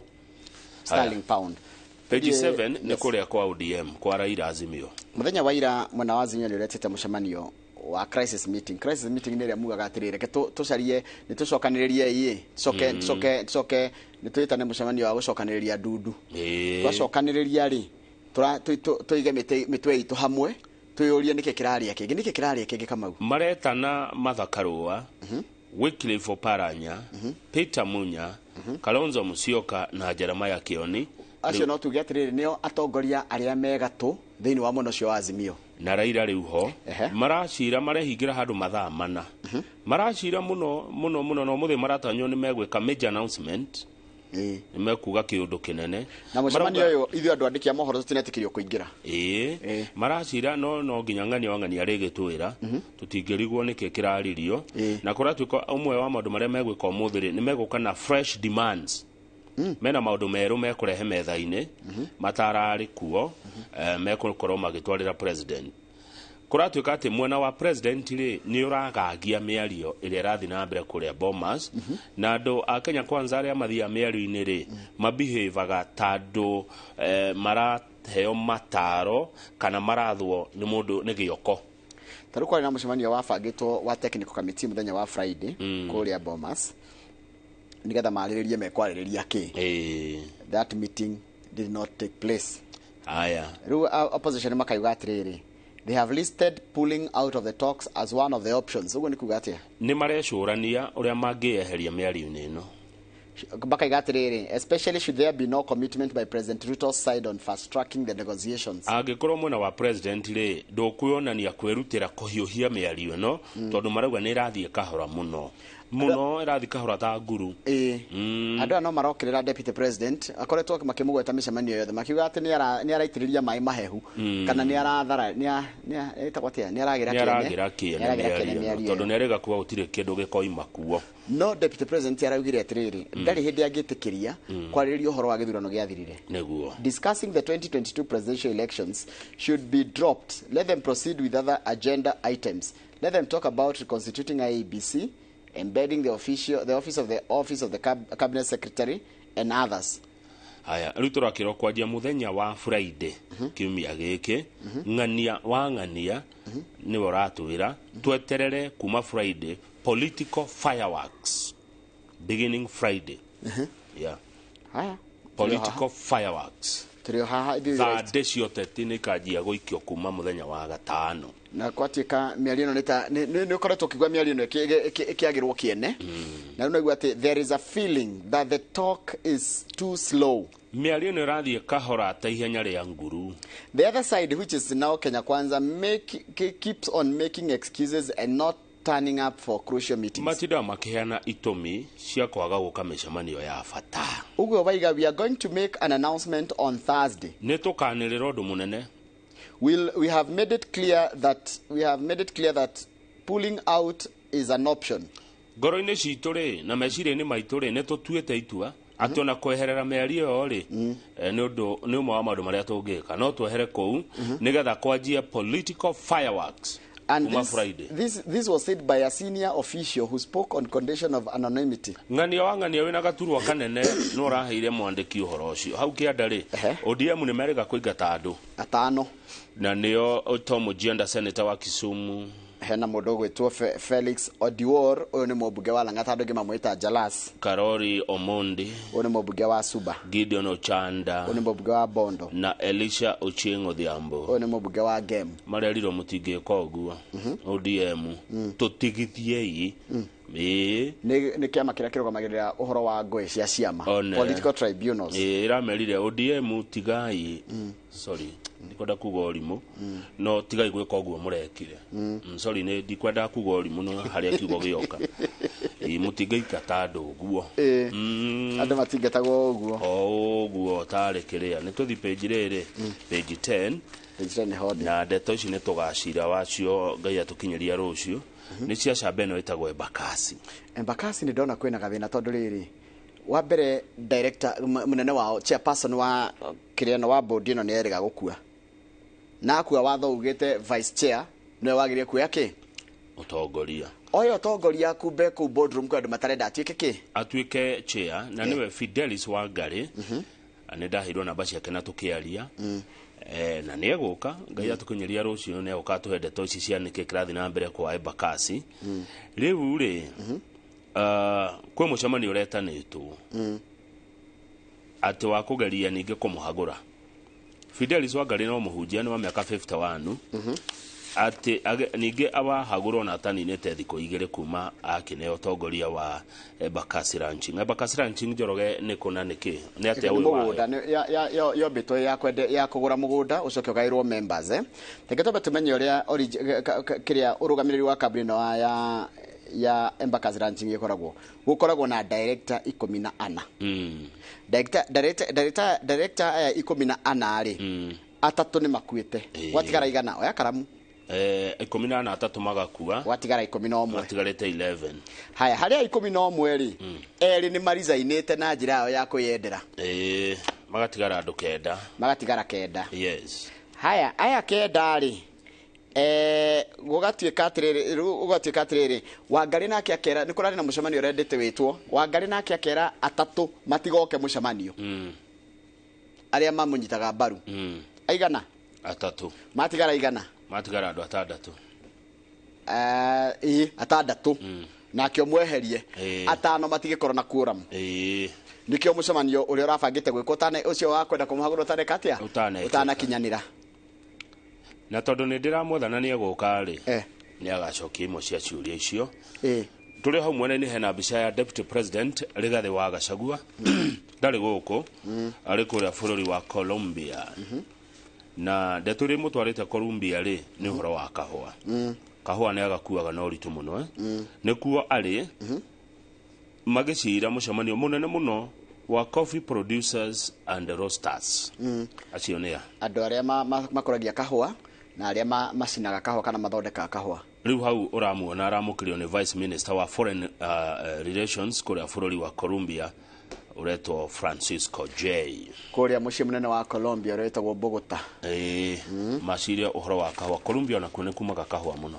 sterling pound. Page 7 nĩ kũrĩa kwa ODM kwa Raila Azimio. Mũthenya wa ira mwena wa Azimio nĩ ũretĩte mũcemanio wa crisis meeting. Crisis meeting nĩ ĩrĩa mugaga atĩrĩrĩ, reke tũcarie, nĩ tũcokanĩrĩrie ĩ, tũcoke nĩ twĩtane mũcemanio wa gũcokanĩrĩria ndundu. Twacokanĩrĩria rĩ, tũige mĩtwe itũ hamwe, twĩyũrie nĩkĩ kĩrarĩa kĩngĩ, nĩkĩ kĩrarĩa kĩngĩ Kamau. Maretana Martha Karua, Wycliffe Oparanya, Peter Munya, Kalonzo Musyoka na Jeremiah Kioni. Acio no tuge atĩrĩrĩ nĩo atongoria arĩa me gatũ thĩinĩ wa mwena ũcio wa Azimio. Na Raila rĩu ho maracira, marehingĩra handũ mathaa mana, maracira mũno mũno mũno, na ũmũthĩ maratanywo nĩ megwĩka major announcement, nĩ mekuga kĩũndũ kĩnene. Na mũcemanio ũyũ ithuĩ andũ andĩki a mohoro tũtinetĩkĩrio kũingĩra. Maracira no nginya ng'ania wa ng'ania rĩgĩtwĩra tũtingĩrigwo nĩkĩ kĩraririo. Na kũratuĩka ũmwe wa maũndũ marĩa megwĩka ũmũthĩ rĩ, nĩ megũka na fresh demands. Mena maũndũ merũ mekũrehe metha-inĩ matararĩ kuo, mekũkorwo magĩtwarĩra president. Kũratuĩka atĩ mwena wa president rĩ nĩ ũragagia mĩario ĩrĩa ĩrathiĩ na mbere kũrĩa Bomas, na andũ a Kenya Kwanza arĩa mathiaga mĩario-inĩ rĩ mabehavaga ta andũ maraheo mataro kana marathwo nĩ mũndũ nĩ gĩoko. Tarĩu kwarĩ na mũcemanio wabangĩtwo wa technical committee mũthenya wa Friday kũrĩa Bomas, Nĩgetha marĩrĩrie mekwarĩrĩria kĩ. That meeting did not take place. Aya. Rĩu opposition makauga atĩrĩrĩ, they have listed pulling out of the talks as one of the options. Ũguo nĩ kuga atĩa? Nĩ marecũrania ũrĩa mangĩeheria mĩario-inĩ ĩno. Bakaiga atĩrĩrĩ, especially should there be no commitment by President Ruto's side on fast tracking the negotiations. Angĩkorwo mwena wa president rĩ ndũkwĩonania kwĩrutĩra kũhiũhia mĩario ĩno, tondũ marauga nĩ ĩrathiĩ kahora mũno mũno, ĩrathiĩ kahora ta nguru. Andũ aya no marokĩrĩra deputy president, akoretwo makĩmũgweta mĩcemanio yothe makiuga atĩ nĩ araitĩrĩria maĩ mahehu, kana nĩ arathara, nĩ ĩtagwo atĩa, nĩ aragĩra kĩene mĩario, tondũ nĩ arega kuga gũtirĩ kĩndũ gĩkoima kuo. No deputy president araugire atĩrĩrĩ, ndarĩ hĩndĩ angĩtĩkĩria kwarĩrĩria ũhoro wa gĩthurano gĩathirire. Nĩguo. Discussing the 2022 presidential elections should be dropped. Let them proceed with other agenda items. Let them talk about reconstituting IEBC, embedding the office of the cabinet secretary and others. Haya, rĩu tũrakĩrwo kwanjia mũthenya wa Friday kiumia gĩkĩ, ng'ania wa ng'ania nĩwe ũratwĩra tweterere kuma Friday political fireworks beginning Friday. Yeah. Haya. Political fireworks. Tũrĩ haha ithuĩ thande cia ũteti nĩ ikanjia gũikio kuma mũthenya wa gatano. Na gwatuĩka mĩario ĩno nĩ ũkoretwo ũkĩigua mĩario ĩno ĩkĩagĩrwo kĩene, na rĩu naigua atĩ there is a feeling that the talk is too slow. Mĩario ĩno ĩrathiĩ kahora ta ihenya rĩa nguru. The other side, which is now Kenya Kwanza, keeps on making excuses and not turning up for crucial meetings. Matindaga makĩheana itũmi cia kwaga gũka mĩcemanio ya bata. Ũguo waiga, we are going to make an announcement on Thursday. Nĩ tũkanĩrĩra ũndũ mũnene. We have made it clear that pulling out is an option. Ngoro-inĩ citũ rĩ na meciria-inĩ maitũ rĩ nĩ tũtuĩte itua atĩ ona kweherera mĩario ĩyo rĩ nĩ ũndũ nĩ ũmwe wa maũndũ marĩa tũngĩka, no twehere kũu nĩgetha kwanjia political fireworks. And this was said by a senior official who spoke on condition of anonymity. Ng'ania wa ng'ania wĩna gaturwa kanene no ũraheire mwandĩki ũhoro ũcio. Hau kĩanda rĩ, ODM nĩ merĩga kũingata andũ atano, na nĩo Tom Ojienda, senator wa Kisumu. Hena mũndũ ũgwĩtwo Felix Odiwuor, ũyũ nĩ mũmbunge wa Lang'ata, andũ angĩ mamwĩta Jalas. Karori Omondi, ũyũ nĩ mũmbunge wa Suba. Gideon Ochanda, ũyũ nĩ mũmbunge wa Bondo. Na Elisha Ochieng Odhiambo, ũyũ nĩ mũmbunge wa Gem. Marerirwo mũtingĩka ũguo ODM tũtigithiei. Nĩ kĩama kĩrĩa kĩrũgamagĩrĩra ũhoro wa ngũĩ cia ciama, political tribunals. Ĩramerire ODM tigai, sorry, ndikwenda kuga ũrimũ, no tigai gwĩka ũguo mũrekire. Sorry, nĩ ndikwenda kuga ũrimũ no harĩa kiugo gĩoka. Mũtingĩingata andũ ũguo. Andũ matingatagwo ũguo. O ũguo tarĩ kĩrĩa. Nĩ tũthi page rĩrĩ, page 10. Page 10 nĩ hodi. Na ndeto ici nĩ tũgacira wacio Ngai atũkinyĩria rũciũ. Nĩ cia camba ĩno ĩtagwo Embakasi. Embakasi nĩ ndona kwĩna gathĩna tondũ rĩrĩ, wa mbere director mũnene wao, chairperson wa kĩrĩa ĩno wa board ĩno nĩ erĩga gũkua. Na akua watho ugĩte vice chair nĩwe wagĩrĩire kuoya kĩ? Ũtongoria. Oya ũtongoria kumbe kũu boardroom kwĩ andũ matarenda atuĩke kĩ? Atuĩke chair, na nĩwe Fidelis Wangari. Nĩ ndaheirwo namba ciake na tũkĩaria. Na nĩ egũka Ngai atũkinyĩria rũciũ, nĩ egũka atũhe ndeto ici cia nĩkĩ kĩrathiĩ na mbere kwa Embakasi. Rĩu rĩ, kwĩ mũcemanio ũretanĩtwo atĩ wa kũgeria ningĩ kũmũhagũra Fidelis Wangari no mũhunjia nĩ wa mĩaka 51, atĩ ningĩ awahagũrwo na ataninĩte thikũ igĩrĩ kuma akĩneo ũtongoria wa Embakasi Ranching. Embakasi Ranching Njoroge nĩ kũna nĩkĩ? Nĩ atĩa ũyũ mũgũnda yombĩtwo ya kũgũra mũgũnda ũcoke ũgaĩrwo members. Reke twambe tũmenye ũrĩa kĩrĩa ũrũgamĩrĩri wa kambuni ĩno ya Embakasi Ranching ĩkoragwo. Gũkoragwo na director 14. Director aya 14 rĩ, atatũ nĩ makuĩte. Gwatigara igana, oya karamu. 14 atatũ magakua, gwatigara 11, matigarĩte 11. Haya, harĩa 11 rĩ, erĩ nĩ marizainĩte na njĩra yao ya kwĩyendera. Magatigara andũ kenda. Magatigara kenda. Yes. Haya, aya kenda rĩ, gũgatuĩka atĩrĩrĩ, Wangari nake akera, nĩ kũrarĩ na mũcemanio ũrendete wĩtwo, Wangari nake akera atatũ matigoke mũcemanio. Arĩa mamũnyitaga mbaru. Aigana? Atatũ. Matigara igana? Matigara andũ atandatũ. Atandatũ. Nake ũmweherie. Atano matigĩkorwo na quorum. Nĩkĩo mũcemanio ũrĩa ũrabangĩte gwĩkwo ũtane ũcio wa kwenda kũmũhagũra ũtaneka atĩa? Ũtanakinyanĩra. Na tondũ nĩ ndĩramwetha na nĩ egũka rĩ, nĩ agacokia imwe cia ciũria icio. Tũrĩ hau mwena-inĩ hena mbica ya Deputy President Rigathi wa Gachagua. Ndarĩ gũkũ, arĩ kũrĩa bũrũri wa Colombia. Na ndeto ĩrĩa ĩmũtwarĩte Colombia rĩ, nĩ ũhoro wa kahũa. Kahũa nĩ agakuaga na ũritũ mũno. Nĩkuo arĩ magĩcira mũcemanio mũnene mũno wa coffee producers and roasters. Acio nĩ a? Andũ arĩa makũragia kahũa na arĩa macinaga kahũa kana mathondekaga kahũa. Rĩu hau ũramuona aramũkĩrio nĩ Vice Minister wa Foreign Relations kũrĩa bũrũri wa Colombia ũretwo Francisco J. Kũrĩa mũciĩ mũnene wa Colombia ũretagwo Bogota. Maciria ũhoro wa kahũa. Colombia onakuo nĩ kumaga kahũa mũno.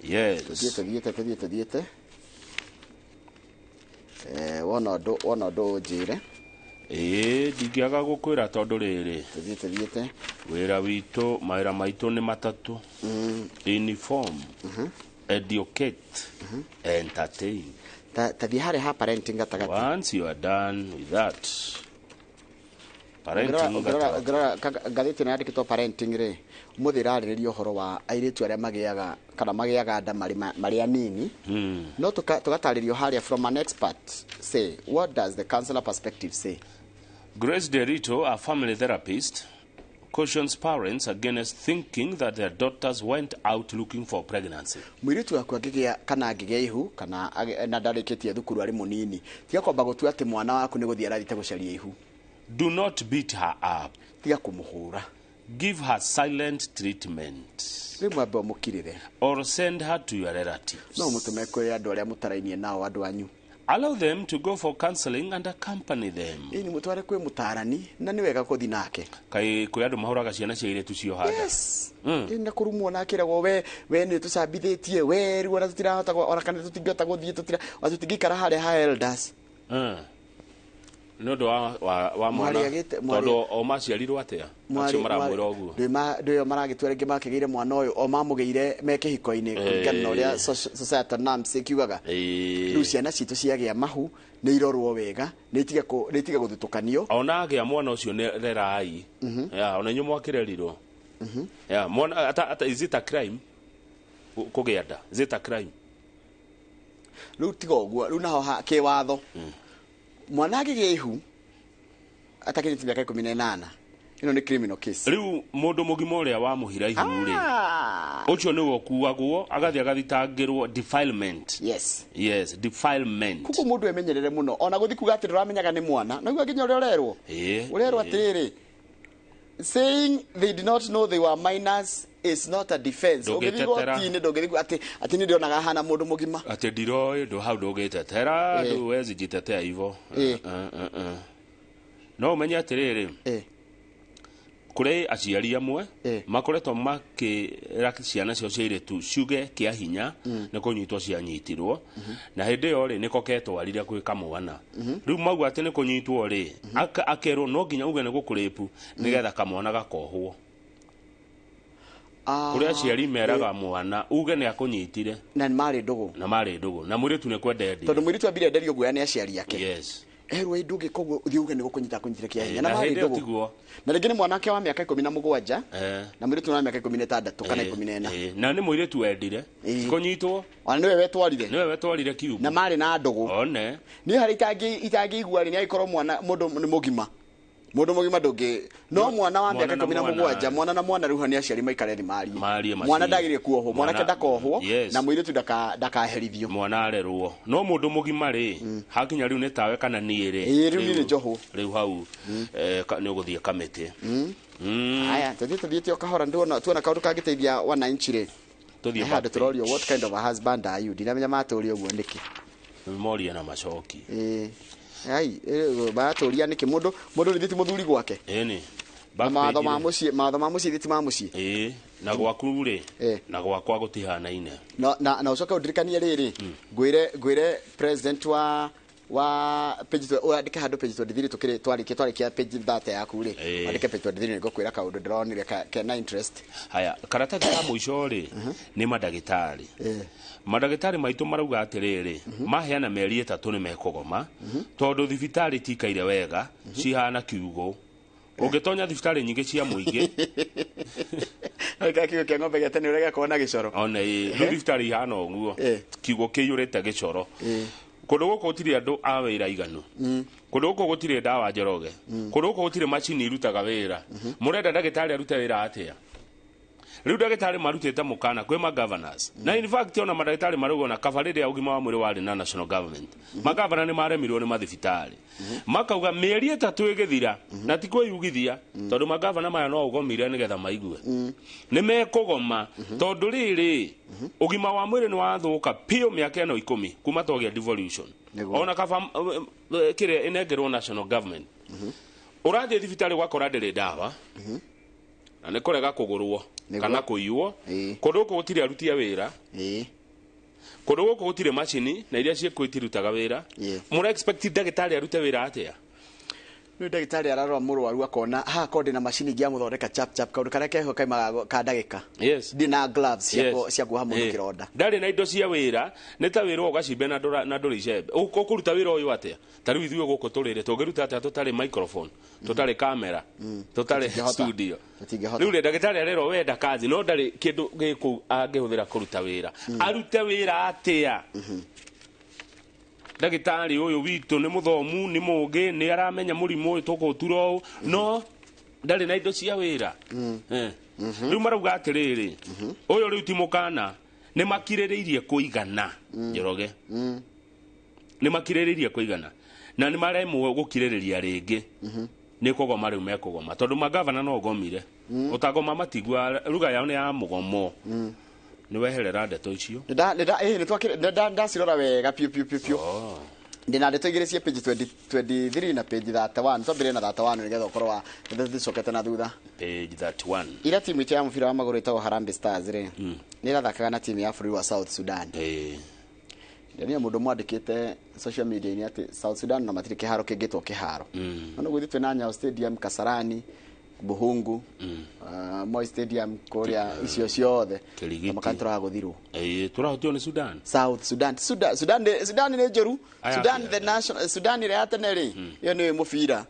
Yes. Tũthiĩte. Wona ũndũ ũnjĩre. Ndingĩaga gũkwĩra tondũ rĩrĩ. Tũthiĩte. Wĩra witũ, mawĩra maitũ nĩ matatũ. Inform, educate, entertain. Tathiĩ harĩa ha parenting gatagatĩ. Once you are done with that, parenting gatagatĩ. Ngathĩti ĩno yandĩkĩtwo parenting rĩ, ũmũthĩ ĩrarĩrĩria ũhoro wa airĩtu arĩa magĩaga kana magĩaga nda marĩ anini. No tũgatarĩrio harĩa from an expert say, what does the counselor perspective say? Grace Derito, a family therapist, cautions parents against thinking that their daughters went out looking for pregnancy. Mũirĩtu waku angĩgĩa kana angĩgĩa ihu kana na ndarĩkĩtie thukuru arĩ mũnini, tiga kwamba gũtua atĩ mwana waku nĩ gũthiĩ arathiĩte gũcaria ihu. Do not beat her up. Tiga kũmũhũra. Give her silent treatment. Rĩmwe ambe ũmũkirĩre. Or send her to your relatives. No mũtũme kwĩ andũ arĩa mũtarainie nao, andũ anyu. Allow them to go for counseling and accompany them. Ĩni mũtware kwĩ mũtarani na nĩ wega gũthiĩ nake. Kaĩ kwĩ andũ mahũraga ciana cia airĩtu cioha nda? Yes. Ĩni na kũrumwo na akĩragwo we nĩ tũcambithĩtie, we rĩu ona tũtirahota ona kana tũtingĩhota gũthiĩ ona tũtingĩikara harĩa ha elders. Nĩ ũndũ wa mwana tondũ o maciarirwo atĩa acio maramwĩra ũguo ndwĩyo maragĩtua rĩngĩ makĩgĩire mwana ũyũ o mamũgĩire me kĩhiko-inĩ kũringana na ũrĩa societal norms ĩkiugaga. Rĩu ciana citũ ciagĩa mahu nĩ irorwo wega, nĩ itige gũthutũkanio. Ona agĩa mwana ũcio nĩ rerai. Ona inyuĩ mwakĩrerirwo. Mwana ata is it a crime kũgĩa nda? Is it a crime? Rĩu tiga ũguo, rĩu naho kĩwatho mwana agĩgĩa ihu atakinyĩtie mĩaka 18 ĩno nĩ criminal case. Rĩu mũndũ mũgima ũrĩa wamũhira ihu rĩ, ũcio nĩwe ũkuagwo agathiĩ agathitangĩrwo defilement. Yes. Yes, defilement. Koguo mũndũ emenyerere mũno ona gũthiĩ kuga atĩ ndũramenyaga nĩ mwana, naguo nginya ũrĩa ũrerwo. Ũrerwo atĩrĩrĩ, saying they did not know they were minors is not a defense. Ũngĩthiĩ igoti-inĩ ndũngĩthiĩ atĩ nĩ ndĩonaga hana mũndũ mũgima. Atĩ ndiroĩ ndũ hau ndũngĩtetera, ndũwezi jitetea hivo. No ũmenye atĩrĩrĩ, kũrĩ aciari amwe makoretwo makĩra ciana ciao cia airĩtu ciuge kĩa hinya nĩ kũnyitwo cianyitirwo, na hĩndĩ ĩyo rĩ nĩko ketwarire gwĩ kamwana. Rĩu mauga atĩ nĩ kũnyitwo rĩ, akerwo no nginya uge nĩ gũkũrĩpu nĩgetha kamwana gakohwo. Kũrĩ aciari meraga mwana uge nĩ akũnyitire na marĩ ndũgũ, na marĩ ndũgũ, na mũirĩtu nĩ kwenda endire, tondũ mũirĩtu ambire enderio guoya nĩ aciari ake. Yes. Erwo ndũngĩ koguo ũthiĩ uge nĩ gũkũnyita akũnyitire kĩa hinya, na marĩ ndũgũ. Na rĩngĩ nĩ mwanake wa mĩaka 17 na mũirĩtu wa mĩaka 16 kana 14, na nĩ mũirĩtu wendire kũnyitwo, ona nĩwe wetwarire, nĩwe wetwarire kiugo, na marĩ na ndũgũ. One niĩ harĩa itangĩigua rĩ, nĩ agĩkorwo mwana mũndũ nĩ mũgima, mũndũ mũgima ndũngĩ, no mwana wa mĩaka 17, mwana na mwana rĩu nĩ aciari maikare thĩ marie, mwana ndagĩrĩire kuohwo, mwanake ndakohwo na mũirĩtu ndakaherithio, mwana arerwo. No mũndũ mũgima rĩ, hakinya rĩu nĩ tawe kana niĩ rĩ, rĩu niĩ nĩ njohwo rĩu hau nĩ ũgũthiĩ kamĩtĩ. Haya, tũthiĩte o kahora, ndĩwona tuona kaũndũ kangĩteithia wananchi rĩ, tũthiĩ handũ tũrorio what kind of a husband are you, ndinamenya matũria ũguo nĩkĩ. Moria na macoki. Ai, batũria nĩkĩ mũndũ nĩ ti mũthuri gwake. Ĩni. Mawatho ma mũciĩ, mawatho ma mũciĩ ti ma mũciĩ. Na gwaku rĩ, na gwakwa gũtihanaine. Na ũcoke ũndirikanie rĩrĩ, ngwĩre president wa Wa page wandĩke handũ page 23 tukĩrĩ twarĩkia twarĩkia page 30 yaku rĩ. Wandĩke page 23 nĩngũkwĩra kaũndũ ndĩronire kena interest. Haya, karatathi ka mũico rĩ nĩ mandagĩtarĩ. Mandagĩtarĩ maitũ marauga atĩrĩrĩ, maheana mĩeri 3 nĩ mekũgoma tondũ thibitarĩ tikaire wega, cihana kiugũ. Ũngĩtonya thibitarĩ nyingĩ cia mũingĩ Ka kiugũ kĩa ng'ombe gĩa tene ũrĩa gĩakoragwo na gĩcoro. Ona ĩ, rĩu thibitarĩ ihana ũguo, kiugũ kĩiyũrĩte gĩcoro. Kũndũ gũkũ gũtirĩ andũ a wĩra iganu, kũndũ gũkũ gũtirĩ ndawa njoroge, kũndũ gũkũ gũtirĩ macini irutaga wĩra. Mũrenda ndagĩtarĩ arute wĩra atĩa? Rĩu ndagĩtarĩ marutĩte mũkana kwĩ ma governors, na in fact ona mandagĩtarĩ marauga ona kaba rĩrĩa ũgima wa mwĩrĩ warĩ na national government, magavana nĩ maremirwo nĩ mathibitarĩ, makauga mĩeri 3 ĩgĩthira na ti kwĩyugithia, tondũ magavana maya no ũgomire nĩgetha maigue nĩ mekũgoma, tondũ rĩrĩ ũgima wa mwĩrĩ nĩ wathũka piũ mĩaka ĩno 10 kuma twagĩa devolution. Ona kaba kĩrĩa ĩnengerwo national government, ũrathiĩ thibitarĩ ũgakora ndĩrĩ ndawa na nĩ kũrega kũgũrwo kana kũiywo. Kũndũ gũkũ gũtirĩ aruti a wĩra, kũndũ gũkũ gũtirĩ macini na iria ciĩkuo itirutaga wĩra. Mũra expect ndagĩtarĩ arute wĩra atĩa? Rĩu ndagĩtarĩ ararora mũrwaru akona haha korwo ndĩna macini ingĩamũthondeka chap chap, kaũndũ karĩa keho kaimaga ka ndagĩka. Ndĩna gloves cia kuoha mũndũ kĩronda. Ndarĩ na indo cia wĩra, nĩ ta wĩra ũgacimbe na ndũrĩ icembe. Ũkũruta wĩra ũyũ atĩa? Ta rĩu ithuĩ gũkũ tũrĩrĩ tũngĩruta atĩa tũtarĩ microphone, tũtarĩ kamera, tũtarĩ studio? Rĩu rĩ ndagĩtarĩ arerwo wenda kazi no ndarĩ kĩndũ gĩkũu angĩhũthĩra kũruta wĩra. Arute wĩra atĩa? Ndagĩtarĩ ũyũ witũ nĩ mũthomu, nĩ mũũgĩ, nĩ aramenya mũrimũ ũyũ tũkũũtura ũũ, no ndarĩ na indo cia wĩra. Rĩu marauga atĩrĩrĩ, ũyũ rĩu ti mũkana, nĩ makirĩrĩirie kũigana, Njoroge. Nĩ makirĩrĩirie kũigana na nĩ maremwo gũkirĩrĩria rĩngĩ. Nĩ kũgoma rĩu mekũgoma, tondũ magavana no ũgomire. Ũtagoma matigua ruga yao nĩ ya mũgomo. Nĩ weherera ndeto icio. Ndacirora wega piũ piũ piũ piũ. Ndĩna ndeto igĩrĩ cia page 23 na page 31. Twambĩrĩrie na 31 nĩgetha ũkorwo wa nĩtũcokete na thutha. Page 31. Ira timu itũ ya mũbira wa magũrũ ĩtagwo Harambee Stars rĩ, nĩ ĩrathakaga na timu ya bũrũri wa South Sudan. Ndĩronire mũndũ mwandĩkĩte social media-inĩ atĩ South Sudan na matirĩ kĩharo kĩngĩtwo kĩharo. No nĩguo ithuĩ twĩna Nyayo Stadium, Kasarani, Buhungu, Moi Stadium kũrĩa icio ciothe. Makana tũragũthirwo. Tũrahotio nĩ Sudan. South Sudan. Sudan nĩ njũru. Sudan the national Sudan ĩrĩa ya tene rĩ, ĩyo nĩyo mũbira.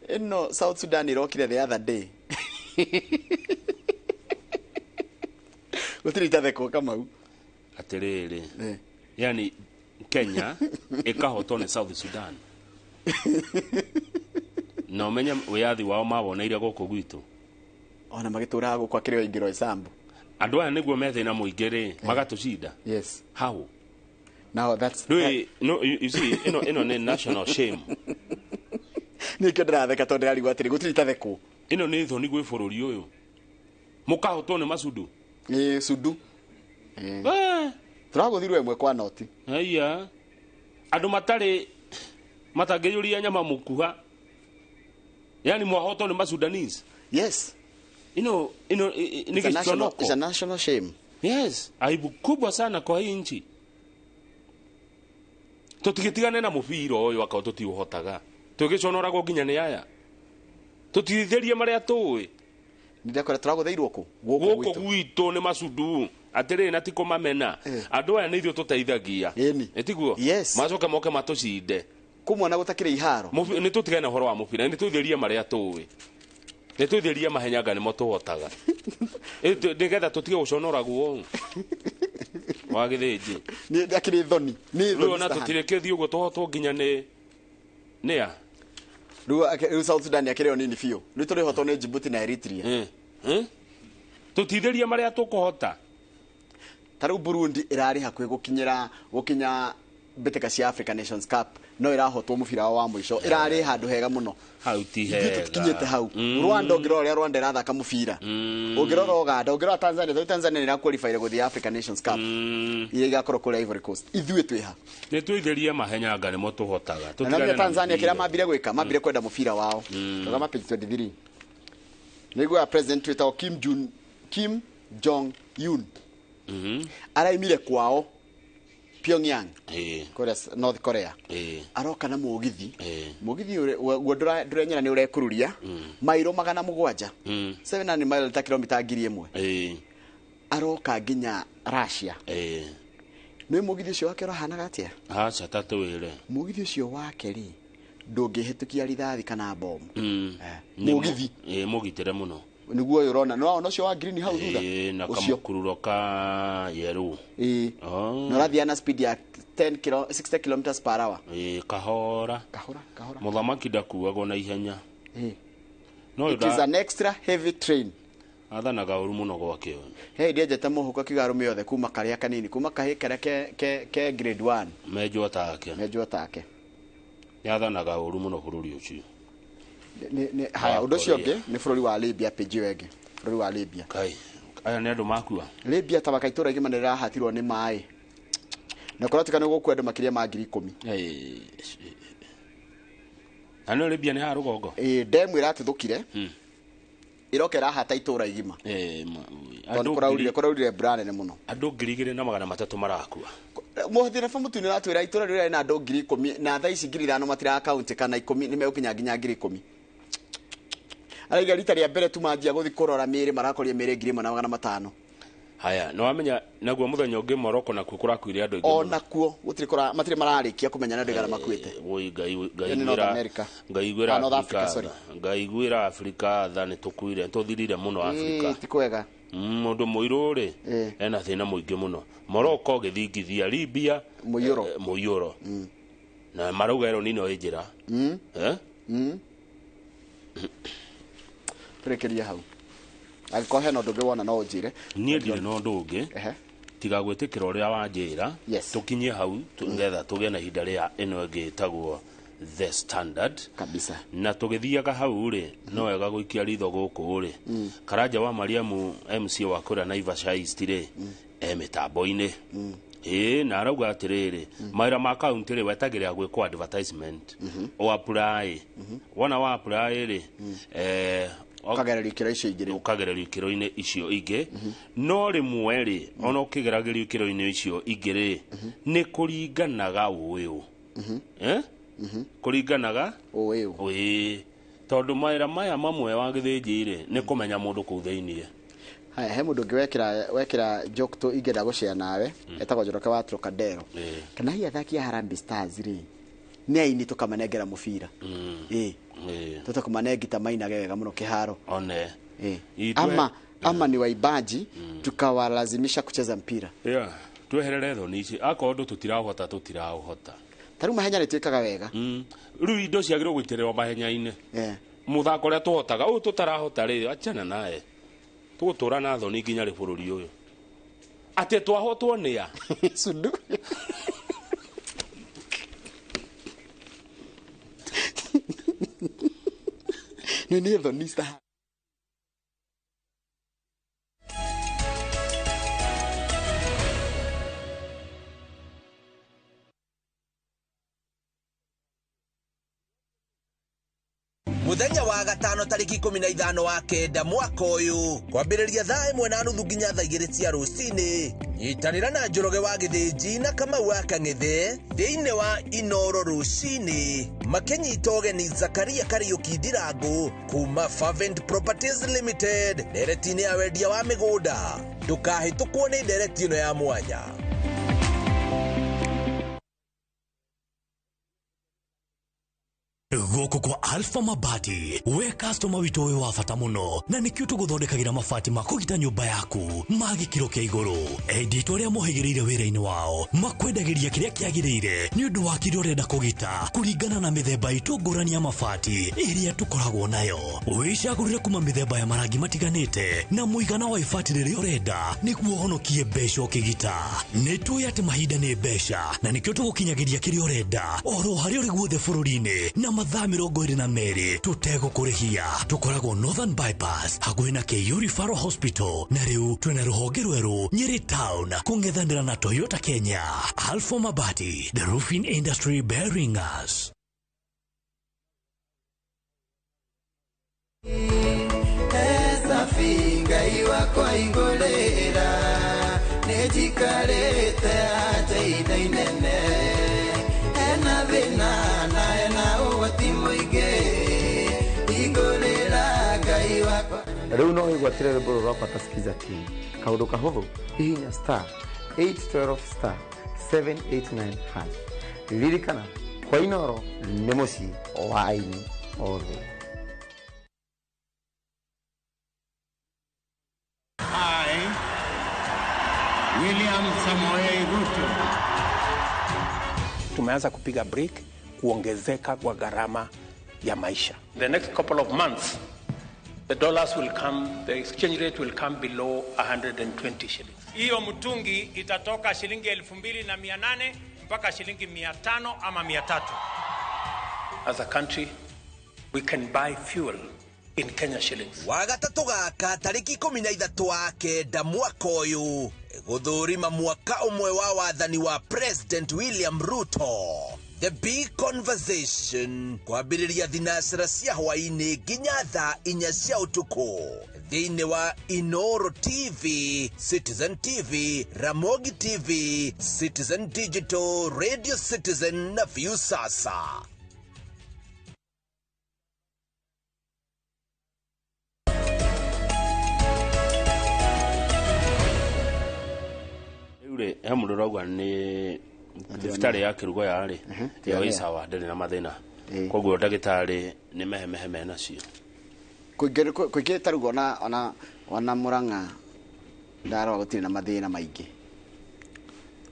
Ĩno South Sudan ĩrokire the other day. Gũtirĩ itathekwo Kamau. Atĩrĩrĩ. Yani Kenya ĩkahotwo nĩ South Sudan. Na ũmenye wĩyathi wao mawoneire gũkũ gwitũ. Ona magĩtũraga gũkũ akĩrĩ oingĩrwo Isambu. Andũ aya nĩguo me thĩna mũingĩ rĩ, magatũcinda. Yes. How? Now that's no, you see, ĩno nĩ national shame. Nĩkĩo ndĩratheka tondũ ndĩrarigwo atĩrĩ gũtirĩ itathekwo. Ĩno nĩ thoni gwĩ bũrũri ũyũ. Mũkahotwo nĩ macudu. Ĩ cudu. Tũragũthirwo ĩmwe kwa noti. Haiya. Andũ matarĩ matangĩiyũria nyama mũkuha. Yani mwahotwo nĩ Masudanese. Yes. Ino ni it's a national shame. Yes, aibu kubwa sana kwa hii nchi. Tũtigĩtigane na mũbira ũyũ akao tũtiũhotaga. Tũgĩconoragwo nginya nĩ aya. Tũtitherie marĩa tũĩ. Nĩndakora tũragũtheirwo kũ? Gũkũ gwitũ nĩ macudu. Atĩrĩrĩ na ti kũmamena. Andũ aya nĩ ithuĩ tũteithagia. Ĩtiguo? Yes. Macoke moke matũcinde. Kũmwana gũtakĩrĩ iharo. Nĩ tũtigane na ũhoro wa mũbira, nĩ tũtherie marĩa tũĩ. Nĩ tũtherie mahenya nĩmo tũhotaga. Nĩgetha tũtige gũconoragwo ũũ. Wa gĩthĩnji. Nĩ akĩrĩ thoni. Nĩ thoni. Rĩu ona tũtirĩkĩthiĩ ũguo tũhotwo nginya nĩ a? Rĩu South Sudan akĩrĩ o nini biũ. Rĩu tũrĩhotwo nĩ Djibouti na Eritrea. Tũtitherie marĩa tũkũhota. Ta rĩu Burundi ĩrarĩ hakuhĩ gũkinya mbĩtĩka cia Africa Nations Cup, no ĩrahotwo mũbira wa mũico. Ĩrarĩ handũ hega mũno. Hau ti hega. Tũkinyĩte hau. Rwanda ũngĩrora ũrĩa Rwanda ĩrathaka mũbira. Ũngĩrora Uganda, ũngĩrora Tanzania, tondũ Tanzania nĩ ĩraqualify gũthiĩ Africa Nations Cup. Iria igakorwo kũrĩa Ivory Coast. Ithuĩ twĩ ha? Nĩ twĩtherie mahenya nga nĩmo tũhotaga. Na Tanzania kĩrĩa mambire gwĩka, mambire kwenda mũbira wao. Tũgama page 23. Nĩguo president wĩtagwo Kim Jong Un. Araimire kwao Pyongyang Korea, North Korea aroka na mugithi mugithi guo ndũrenyera nĩ ũrekururia mairo 700 700 mile ta kilomita 1000 aroka nginya Russia. Nĩ mugithi ũcio wake ũrahanaga atĩa? Aca ta twĩre mugithi ũcio wake rĩ ndũngĩhĩtũkia rithathi kana bomu. Mugithi mũgitĩre mũno niguo ũyũ ũrona no ũcio wa green hau thutha na kamũkururo ka yerũ na ũrathiĩ na speed ya 60 km per hour. Kahora kahora kahora. Mũthamaki ndakuagwo na ihenya. No it is an extra heavy train. Athanaga ũru mũno gwake ũyũ. He ndienjete mũhuko akiuga arũme othe kuma karĩa kanini kuma kahĩ karĩa ke grade 1 menjwo take menjwo take. Nĩathanaga ũru mũno bũrũri ũcio. Haya ũndũ ũcio ũngĩ nĩ bũrũri wa Libya page ĩyo ĩngĩ bũrũri wa Libya. Kai aya nĩ andũ makua. Libya tabaka itũra igima nĩ rĩrahatirwo nĩ maĩ na kũratuĩka nĩ gũkua andũ makĩria ma 10,000. Na nĩ Libya nĩ haha rũgongo. Ndemu ĩratuthũkire iroka ĩrahata itũra igima tondũ kũraurire mbura nene mũno. Andũ 2,300 marakua. Mũthereba mũtune ũratwĩra itũra rĩrĩa rĩna andũ 10,000 na thaa ici 5,000 matira kaunti kana 10 nĩ megũkinya nginya 10,000. Araiga rita rĩa mbere tu manjia gũthiĩ kũrora mĩĩrĩ marakoria mĩĩrĩ 1,500. Haya nĩ wamenya naguo mũthenya ũngĩ Morocco nakuo kũrakuire andũ aingĩ o nakuo gũtirĩ kũra matirĩ mararĩkia kũmenya nĩ andũ aigana makuĩte. Woi Ngai Ngai gwĩra Afrika tha nĩ tũkuire tũthirire mũno Afrika. Ti kwega. Mũndũ mũirũ rĩ ena thĩna mũingĩ mũno. Morocco gĩthingithia Libya mũiyũro na marauga ĩro nino ĩ njĩra. Tũrĩkĩrie hau. Angĩkorwo hena ũndũ ũngĩ wona no ũnjĩre. Niĩ ndirĩ na ũndũ ũngĩ tiga gwĩtĩkĩra ũrĩa wanjĩra tũkinyie hau nĩgetha tũgĩe na ihinda rĩa ĩno ĩngĩ ĩtagwo The Standard kabisa. Na tũgĩthiaga hau rĩ no wega gũikia ritho gũkũ rĩ Karanja wa Mariamu MC wa kũrĩa Naivasha East rĩ e mĩtambo-inĩ na arauga atĩrĩrĩ mawĩra ma kaunti rĩ wetagĩrĩra gwĩkwo advertisement o apply wona wa apply rĩ ũkagererio ikĩro icio ingĩ ũkagererio ikĩro-inĩ icio ingĩ no rĩmwe rĩ ona ũkĩgeragĩrio ikĩro-inĩ icio ingĩ rĩ nĩ kũringanaga ũyũ kũringanaga ũyũ tondũ mawĩra maya mamwe wa gĩthĩnji rĩ nĩ kũmenya mũndũ kũu thĩiniĩ. Haya he mũndũ ũngĩ wekĩra joke tu ingĩenda gũshare nawe etagwo Njoroge wa Trocadero kana hihi athaki a Harambee Stars rĩ nĩ aini tũkamanengera mũbira tũtakũmanengita mainage wega mũno kĩharo one ama ni waimbaji tukawalazimisha kucheza mpira. Tweherere thoni ici akorwo ũndũ tũtirahota tũtirahota ta rĩu mahenya nĩ twĩkaga wega. Rĩu indo ciagĩrĩirwo gũitĩrĩrwo mahenya-inĩ mũthako ũrĩa tũhotaga ũyũ tũtarahota rĩ achana naye tũgũtũra na thoni nginya rĩ bũrũri ũyũ atĩ twahotwo nĩ a Sundu. Nĩ thoni cita. Muthenya wa gatano tariki 15 wa kenda mwaka ũyũ kwambĩrĩria thaa 1:30 nginya thaa 2 cia rũcinĩ nyitanĩra na Njoroge wa Gĩthĩnji na Kamau wa Kang'ethe thĩinĩ wa Inoro rũcinĩ makĩnyita ũgeni Zakaria Kariũki Ndirangu kuma Fervent Properties Limited ndereti-inĩ ya wendia wa mĩgũnda. Ndũkahĩtũkwo nĩ ndereti ĩno ya mwanya. Gũkũ kwa Alpha Mabati we customer witũ ũyũ wa bata mũno na nĩkĩo tũgũthondekagĩra mabati ma kũgita nyũmba yaku ma gĩkĩro kĩa igũrũ. Endia arĩa mohĩgĩrĩire wĩra-inĩ wao makwendagĩria kĩrĩa kĩagĩrĩire nĩ ũndũ wa kĩrĩa ũrenda kũgita kũringana na mĩthemba itũ ngũrani ya mabati ĩrĩa tũkoragwo nayo. Wĩcagũrĩre kuma mĩthemba ya marangi matiganĩte na mũigana wa ibati rĩrĩa ũrenda nĩguo ũhonokie mbeca ũkĩgita. Nĩ tũĩ atĩ mahinda nĩ mbeca na nĩkĩo tũgũkinyagĩria kĩrĩa ũrenda oro harĩa ũrĩ guothe bũrũri-inĩ na mathaa 22 tũtegũkũrĩhia. Tũkoragwo Northern Bypass hakuhĩ na KU Referral Hospital na rĩu twĩna rũhonge rwerũ Nyeri Town kũng'ethanĩra na Toyota Kenya. Alpha Mabati, the roofing industry bearing us. Ngai wakwa ingũrĩra nĩnjikarĩte ateithaine. Rĩu no wĩgwatĩre rwĩmbo rũrũ rwakwa ta Skiza TV. Kaũndũ kahũthũ, hihinya star 812 star 789 hash. Ririkana, kwa Inoro nĩ mũciĩ wa aini othe. I, William Samoei Ruto. Tumeanza kupiga break kuongezeka kwa gharama ya maisha. The next couple of months, the dollars will come, the exchange rate will come below 120 shillings. Hiyo mtungi itatoka shilingi 2800 mpaka shilingi 500 ama 300. As a country, we can buy fuel in Kenya shillings. Wagatatũ gaka tarĩki 13 wa kenda mwaka ũyũ gũthũrima mwaka ũmwe wa wathani wa President William Ruto. The Big Conversation kwambĩrĩria thinacara cia hwaĩ-inĩ nginya thaa 4 cia ũtukũ thĩinĩ wa Inoro TV, Citizen TV, Ramogi TV, Citizen Digital, Radio Citizen na Viusasa. Rĩu rĩ, he mũndũ ũrauga nĩ thibitarĩ ya Kĩrugo yarĩ ĩyo ĩ sawa, ndĩrĩ na mathĩna, koguo ndagĩtarĩ nĩ mehemehe menacio. Kũingĩ ta rĩu ona Murang'a ndarora gũtirĩ na mathĩna maingĩ.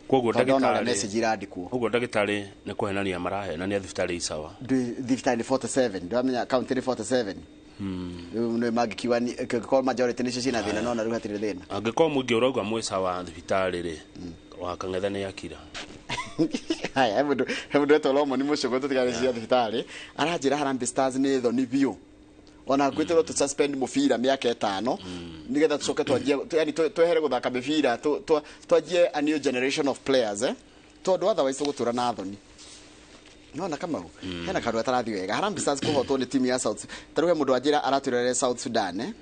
Koguo ndagĩtarĩ message irandĩkwo. Koguo ndagĩtarĩ nĩ kũhenania marahenania thibitarĩ ĩ sawa. Thibitarĩ nĩ 47, ndĩramenya county nĩ 47. Rĩu nĩ mangĩkiuga kĩngĩkorwo majority nĩcio ciĩna thĩna, no na rĩu hatirĩ thĩna. Angĩkorwo mũingĩ ũrauga mwĩ sawa thibitarĩ rĩ, wa Kang'ethe nĩ akira. Haya, he mũndũ wetwo Lomoni Mũcũgũ tũtigane cia thibitarĩ aranjĩra Harambee Stars nĩ thoni biũ, ona gwĩtĩrwo tũ suspend mũbira mĩaka 5 nĩgetha tũcoke twanjie, yani twehere gũthaka mĩbira, twanjie a new generation of players, tondũ otherwise tũgũtũra na thoni. Nona Kamau, hena kaũndũ gatarathiĩ wega. Harambee Stars kũhotwo nĩ timu ya South. Ta rĩu he mũndũ wanjĩra aratwĩrorere South Sudan,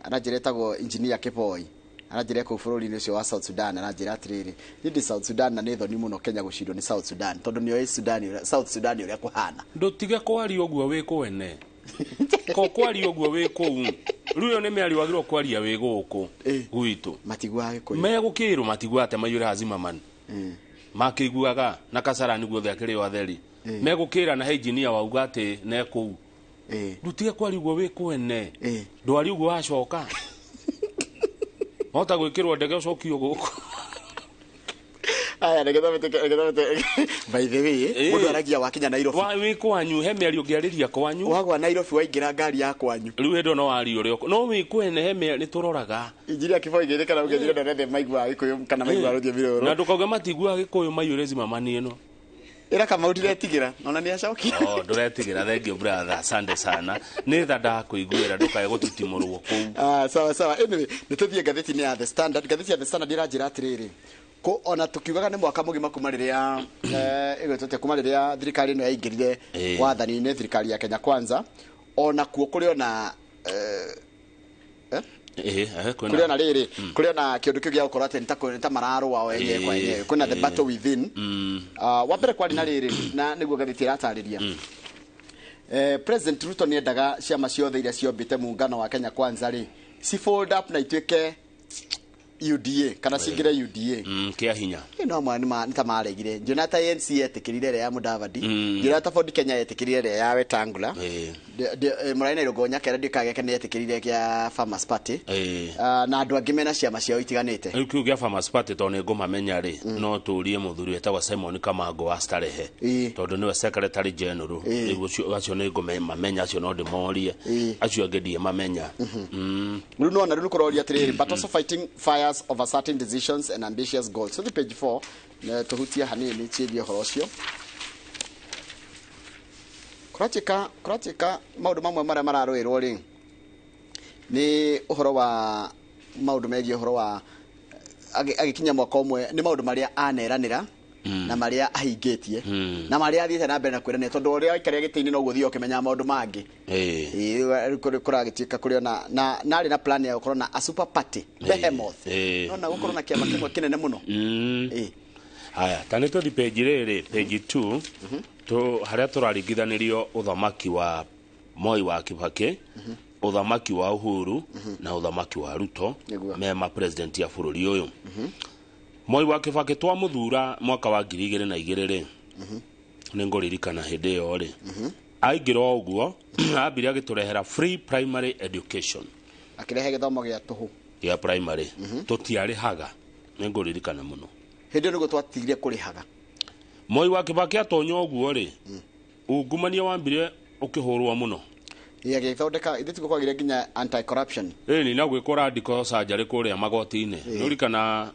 aranjĩra etagwo Engineer Kipoi, aranjĩra kũu bũrũri-inĩ ũcio wa South Sudan, aranjĩra atĩrĩrĩ, niĩ ndĩ South Sudan na nĩ thoni mũno Kenya gũcindwo nĩ South Sudan, tondũ nĩoĩ Sudan, South Sudan ũrĩa kũhana. Ndũtige kwaria ũguo wĩ kwene. Ko kwaria ũguo wĩ kũu. Rĩu ĩyo nĩ mĩario wagĩrĩirwo kwaria wĩ gũkũ gwitũ. Matiguaga Gĩkũyũ. Megũkĩrwo matiguaga atĩ maiyũre Zimmerman. Makĩiguaga na Kasarani guothe akĩrĩ o atheri. Megũkĩra na engineer wauga atĩ ne kũu. Ndũtige kwaria ũguo wĩ kwene. Ndwari ũguo wacoka. Hota gwĩkĩrwo ndege ũcokio gũkũ. Aya, nĩgetha by the way, mũndũ aragia wakinya Nairobi. Wĩ kwanyu, he mĩario ũngĩarĩria kwanyu. Wagwa Nairobi waingĩra ngari ya kwanyu. Rĩu hĩndĩ ĩyo no warie ũrĩa no wĩ kwene, he mĩario nĩtũroraga. Injinia Kiboi gĩthĩ kana ũngĩnjĩra ndonethe maiguaga Gĩkũyũ kana maiguaga rũthiomi rũrũ. Na ndũkauge matiguaga Gĩkũyũ maiyũre Zimmerman ĩno. Ĩra Kamau ndiretigĩra, ona nĩ acokia. Oh, ndũretigĩra, thank you brother, asante sana. Nĩ tha ndakũiguĩra ndũkae gũtitimũrwo kũu. Sawa sawa. Anyway, nĩ tũthiĩ ngathĩti-inĩ ya The Standard. Ngathĩti ya The Standard ĩranjĩra atĩrĩrĩ, ko ona tukiugaga nĩ mwaka mũgima kuma rĩrĩa ĩgwĩtwo kuma rĩrĩa thirikari ĩno yaingĩrire wathani-inĩ, thirikari ya Kenya Kwanza, ona kuo kũrĩ ona kũrĩ ona rĩrĩ, kũrĩ ona kĩũndũ kĩu gĩa gũkorwo atĩ nĩ ta mararũa o enyewe kwa enyewe, kwĩna the battle within. Wa mbere kwarĩ na rĩrĩ, na nĩguo ngathĩti ĩratarĩria, President Ruto nĩendaga ciama ciothe iria ciombĩte muungano wa Kenya Kwanza rĩ ci fold up na ituĩke UDA kana cingĩre UDA. Kĩa hinya. No mwana nĩ ta maregire. Ngiona ta ANC yetĩkĩrire ĩrĩa ya Mudavadi. Ngiona ta Ford Kenya yetĩkĩrire ĩrĩa ya Wetangula. Mũraina na Irũngũ Nyakera ndikageke nĩ yetĩkĩrire kĩa Farmers Party. Na andũ angĩ mena ciama ciao itiganĩte. Rĩu kĩu kĩa Farmers Party tondũ nĩ ngũmamenya rĩ, no tũrie mũthuri wetagwo Simon Kamango wa Starehe, tondũ nĩwe secretary general. Rĩu acio nĩ ngũmamenya, acio no ndĩmorie, acio angĩ ndiĩmamenya. Rĩu nona rĩu kũroria atĩrĩrĩ, but also fighting fires over certain decisions and ambitious goals. So the page 4 tuhutia hanini ciĩgiĩ ũhoro ũcio. Kũratuĩka maũndũ mamwe marĩa mararũĩrwo rĩ nĩ ũhoro wa maũndũ megiĩ ũhoro wa agĩkinya mwaka ũmwe nĩ maũndũ marĩa aneranĩra na marĩa ahingĩtie na marĩa athiĩte na mbere na kwĩranĩra, tondũ ũrĩa aikarĩa gĩtĩ-inĩ no gũthiĩ ũkĩmenyaga maũndũ mangĩ. Kũragĩtuĩka kũrĩ ona na narĩ na plan ya gũkorwo na a super party behemoth, no na gũkorwo na kĩama kĩmwe kĩnene mũno. Haya, ta nĩ tũthi page rĩrĩ, page 2, harĩa tũraringithanĩrio ũthamaki wa Moi wa Kibaki Uthamaki wa Uhuru na uthamaki wa Ruto mema president ya bũrũri ũyũ. Moi wa Kibaki twamuthura mwaka wa 2002 rĩ, nĩ ngũririkana hĩndĩ ĩyo rĩ, aingĩra o ũguo ambire agĩtũrehera free primary education, akĩrehe gĩthomo gĩa tũhũ gĩa primary, tũtiarĩhaga, nĩ ngũririkana mũno hĩndĩ ĩyo nĩguo twatigire kũrĩhaga. Moi wa Kibaki atonya ũguo rĩ, ungumania wambire ũkĩhũrwo mũno. Agĩthondeka ithuĩ tiguo kwagire nginya anti corruption. Ĩni na gwĩkwo radical surgery kũrĩa magoti-inĩ. Nĩũririkana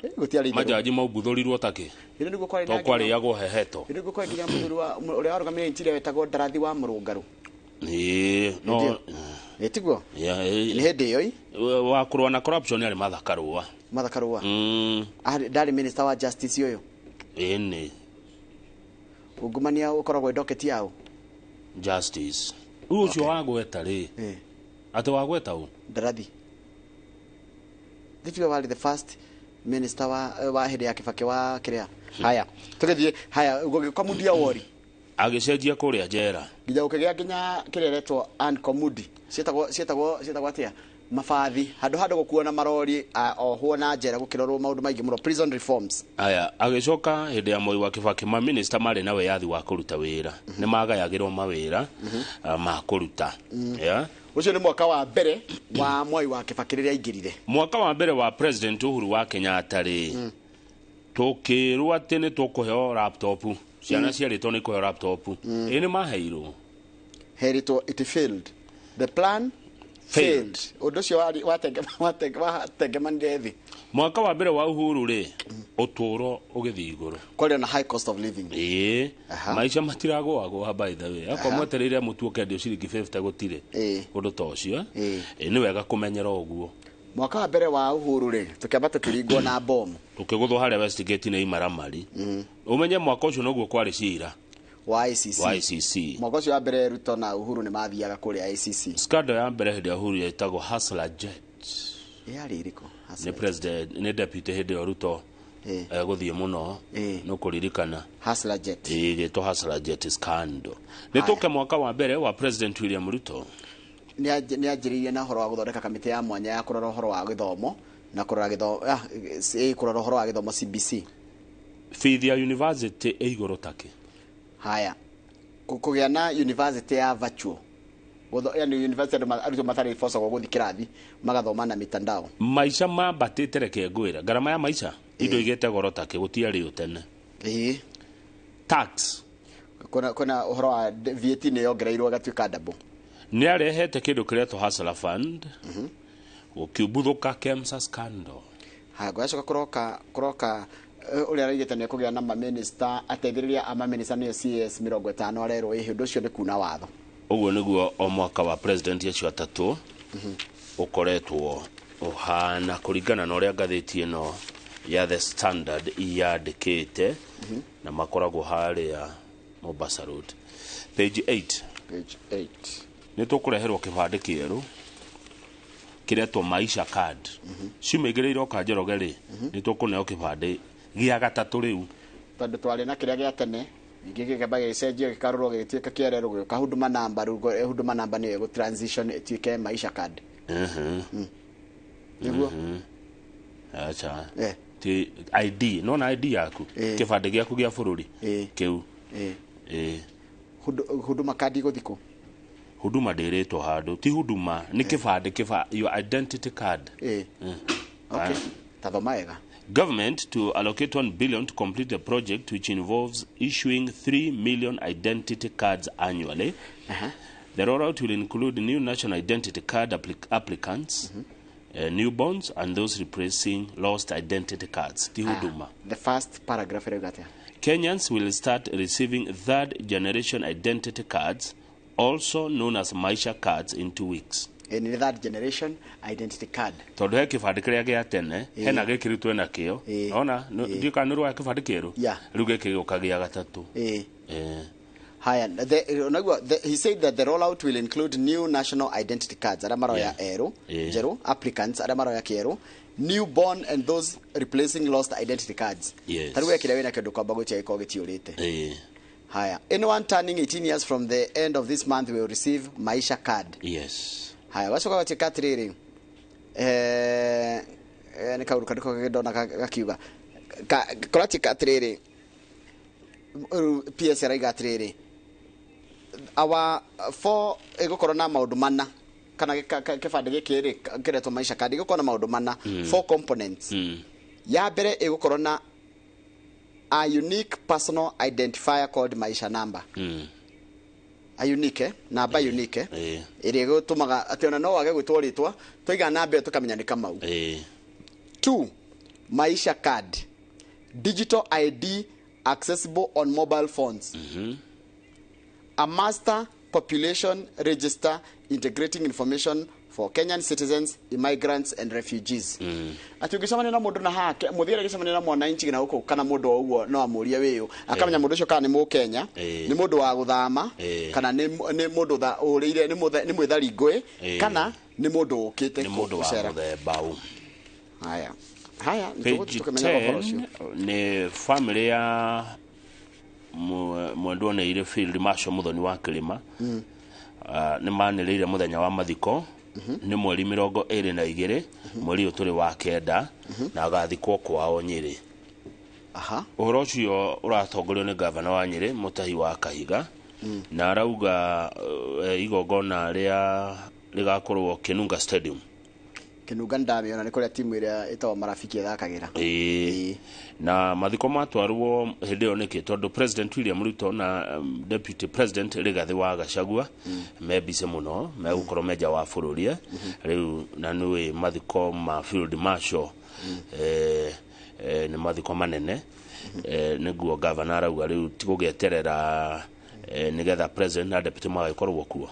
majaji maumbuthũrirwo takĩ Hĩndĩ nĩguo kwarĩ to na kwarĩagwo heheto. Hĩndĩ nĩguo kwarĩ nginya mũthuri wa ũrĩa warũgamĩrĩire interior wetagwo Ndarathi wa Mũrũngarũ. Ĩĩ no Ĩ tiguo nĩ hĩndĩ ĩyo ĩ wa kũrũa na corruption arĩ Martha Karũa. Martha Karũa ndarĩ minister wa justice ũyũ. Ĩni ungumania ũkoragwo docket yao justice rĩu ũcio wagweta rĩ, atĩ wagweta ũ Ndarathi Nditiwe warĩ the first minister wa hĩndĩ ya Kibaki wa kĩrĩa. Haya tũgĩthiĩ haya gũgĩũka Mudia Wori agĩcenjia kũrĩa njera nginya gũkĩgĩa nginya kĩrĩa ĩretwo Ann Komudi, ciĩtagwo atĩa, mabathi handũ handũ gũkuo na marori ohwo na njera gũkĩrorwo maũndũ maingĩ mũno, prison reforms. Aya agĩcoka hĩndĩ ya Moi wa Kibaki ma minister marĩ na wĩyathi wa kũruta wĩra, nĩ magayagĩrwo mawĩra ma kũruta. Ũcio nĩ mwaka wa mbere wa Moi wa Kibaki rĩrĩa aingĩrire. Mwaka wa mbere wa President Uhuru wa Kenyatta rĩ, tũkĩrwo atĩ nĩ tũkũheo laptop, ciana ciarĩtwo nĩ kũheo laptop, ĩ nĩ maheirwo herĩtwo it failed, the plan failed. Ũndũ ũcio watengemanire thĩ. Mwaka wa mbere wa Uhuru rĩ, ũtũũro ũgĩthiĩ igũrũ, kwarĩ na high cost of living. Ĩĩ maica matiragũagũa by the way, akorwo mwetereire mũtu ũkendio ciringi 50 gũtirĩ ũndũ ta ũcio. Ĩ nĩ wega kũmenyera ũguo. Mwaka wa mbere wa Uhuru rĩ, tũkĩamba tũkĩringwo na bomu, tũkĩgũthwo harĩa Westgate nĩ imaramari. Ũmenye mwaka ũcio noguo kwarĩ cira wa ICC. Wa ICC. Mwaka ũcio wa mbere Ruto na Uhuru nĩ mathiaga kũrĩa ICC. Scandal ya mbere hĩndĩ ya Uhuru yetagwo Hustler Jet. Yarĩ ĩrĩkũ? Nĩ president, nĩ deputy hĩndĩ ya Ruto gũthiĩ mũno no kũririkana Hustler Jet. Ĩgĩtwo Hustler Jet scandal. Nĩ tũke mwaka wa mbere wa President William Ruto. Nĩ anjĩrĩirie na ũhoro wa gũthondeka kamĩtĩ ya mwanya ya kũrora ũhoro wa gĩthomo na kũrora gĩthomo, kũrora ũhoro wa gĩthomo CBC. Bithi ya university ĩ igũrũ takĩ. Haya kũgĩa na university ya virtual, yani university arutwo matarĩ bocagwo gũthiĩ kĩrathi, magathoma na mitandao. Maica mambatĩte, reke ngwĩra ngarama ya maica indo igĩte goro takĩ gũtiarĩ tene. Tax kwĩna ũhoro wa VAT nĩ yongereirwo ĩgatuĩka double. Nĩ arehete kĩndũ kĩretwo Hustler Fund, gũkĩumbuthũka Kemsa scandal. Haya gwacoka kũroka ũrĩa araigĩte nĩ kũgĩa na maminista, ateithĩrĩria a maminista nĩo CS 50 arerwo ĩhĩ, ũndũ ũcio nĩ kuna watho. Ũguo nĩguo o mwaka wa president acio atatũ ũkoretwo ũhana kũringana na ũrĩa ngathĩti ĩno ya The Standard yandĩkĩte, na makoragwo harĩa Mombasa Road. Page 8. Page 8. Nĩ tũkũreherwo kĩbandĩ kĩerũ kĩretwo Maisha Card. Ciumia igĩrĩ iroka Njoroge rĩ, nĩ tũkũneo kĩbandĩ gĩa gatatũ rĩu, tondũ twarĩ na kĩrĩa gĩa tene, ningĩ gĩkĩamba gĩgĩcenjio gĩkarorwo gĩgĩtuĩka kĩererwo gĩũka Huduma Number, rĩu Huduma Number nĩyo ĩgũ transition ĩtuĩke Maisha Card. Nĩguo? Acha. Ti ID, no na ID yaku, kĩbandĩ gĩaku gĩa bũrũri kĩu. Huduma Card igũthiĩ kũ? Huduma ndĩrĩtwo handũ, ti Huduma, nĩ kĩbandĩ, your identity card. Okay. Tathoma wega. Government to allocate 1 billion to complete the project, which involves issuing 3 million identity cards annually. The rollout will include new national identity card applicants, newborns, and those replacing lost identity cards. Ti Huduma. The first paragraph. Kenyans will start receiving third generation identity cards, also known as Maisha cards, in 2 weeks. In the third generation identity card. Tondũ he kĩbandĩ kĩrĩa gĩa tene, hena gĩkĩ rĩu twĩna kĩo. Ona ndiũ kana nĩ rwa kĩbandĩ kĩerũ. Rĩu gĩkĩ gĩũka gĩa gatatũ. Haya, he said that the rollout will include new national identity cards, arĩa maroya erũ, njerũ, applicants arĩa maroya kĩerũ, newborn and those replacing lost identity cards. Yes. Ta rĩu kĩrĩa wĩna kĩndũ kwamba gwĩtia gĩkorwo gĩtiũrĩte. Haya, anyone turning 18 years from the end of this month will receive Maisha card. Yes. Haya, wacoka gatuĩka atĩrĩrĩ, nĩ kaũndũ karĩkũ ndona gakiuga kũratuĩka atĩrĩrĩ, rĩu PS araiga atĩrĩrĩ, our four ĩgũkorwo na maũndũ mana, kana kĩbandĩ gĩkĩ rĩ kĩretwo Maisha Card ĩgũkorwo na maũndũ mana, four components. Ya mbere ĩgũkorwo na a unique personal identifier called Maisha Number. A unique namba, unique ĩrĩa ĩgũtũmaga atĩ ona no wage gwĩtwo rĩtwa, twaiga namba ĩyo tũkamenya nĩ Kamau. Two, Maisha Card, digital ID accessible on mobile phones. A master population register integrating information for Kenyan citizens, immigrants and refugees. Atĩ ũngĩcemania na mũndũ na hake mũthiĩ agĩcemania na mwananchi na gũkũ kana mũndũ o ũguo, no amũrie wĩyũ, akamenya mũndũ ũcio kana nĩ Mũkenya, nĩ mũndũ wa gũthama, kana nĩ mũndũ ũrĩire, nĩ mwĩthari ngũĩ, kana nĩ mũndũ ũkĩte Nĩ mũndũ wa gũcera. mũthemba ũ. Haya haya, Page tũkĩmenyaga ũhoro ũcio. 10 nĩ family ya mwendwa neire Field Marshal Muthoni wa Kĩrĩma. Nĩ manĩrĩire mũthenya wa mathiko nĩ mweri 22 mweri ũyũ tũrĩ wa kenda, na agathikwo kwao Nyĩrĩ. Ũhoro ũcio ũratongorio nĩ gavana wa Nyĩrĩ, Mũtahi wa Kahiga, na arauga igongona rĩa rĩgakorwo Kinunga Stadium. Kinunga ndamĩona, nĩ kũrĩa timu ĩrĩa ĩtagwo Marafiki ĩthakagĩra. Ĩĩ. Na mathiko matwarwo hĩndĩ ĩyo nĩkĩ? Tondũ President William Ruto na Deputy President Rigathi wa Gachagua me busy mũno, megũkorwo menja wa bũrũri rĩu, na nĩũĩ mathiko ma Field Marshal nĩ mathiko manene. Nĩguo gavana arauga rĩu ti gũgĩeterera, nĩgetha president na deputy magagĩkorwo kuo.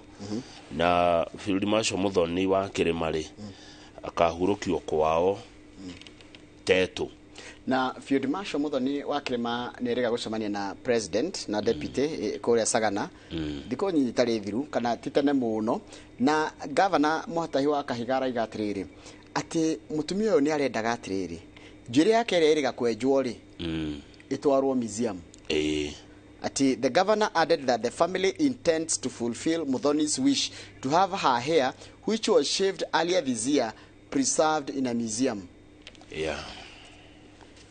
Na Field Marshal Muthoni wa Kĩrĩma rĩ, akahurũkio kwao Tetu. Na Field Marshal Muthoni wa Kĩrĩma nĩ erĩga gũcemania na president na deputy kũrĩa Sagana thikũ nyinyi itarĩ thiru, kana ti tene mũno. Na gavana Mũhatahi wa Kahiga araiga atĩrĩrĩ, atĩ mũtumia ũyũ nĩ arendaga atĩrĩrĩ, njuĩrĩ yake ĩrĩa ĩrĩga kwenjwo rĩ, ĩtwarwo museum. Ati the governor added that the family intends to fulfill Muthoni's wish to have her hair, which was shaved earlier this year, preserved in a museum.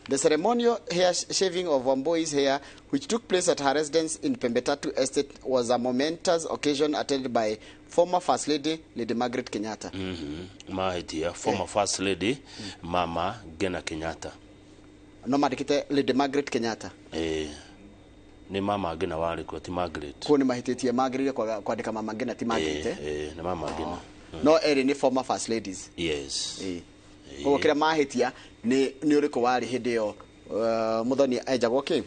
The ceremonial hair shaving of Wambui's hair, which took place at her residence in Pembetatu Estate, was a momentous occasion attended by former First Lady, Lady Margaret Kenyatta. Mahĩtia, former First Lady Mama Ngina Kenyatta. No mandĩkĩte Lady Margaret Kenyatta. Ĩĩ, nĩ Mama Ngina warĩ kuo, ti Margaret. Kuo nĩ mahĩtĩtie, magĩrĩire kwandĩka Mama Ngina, ti Margaret. Ĩĩ, nĩ Mama Ngina. No erĩ nĩ former First Ladies. Yes. Koguo kĩrĩa mahĩtia nĩ ũrĩkũ warĩ hĩndĩ ĩyo, Muthoni enjagwo kĩ?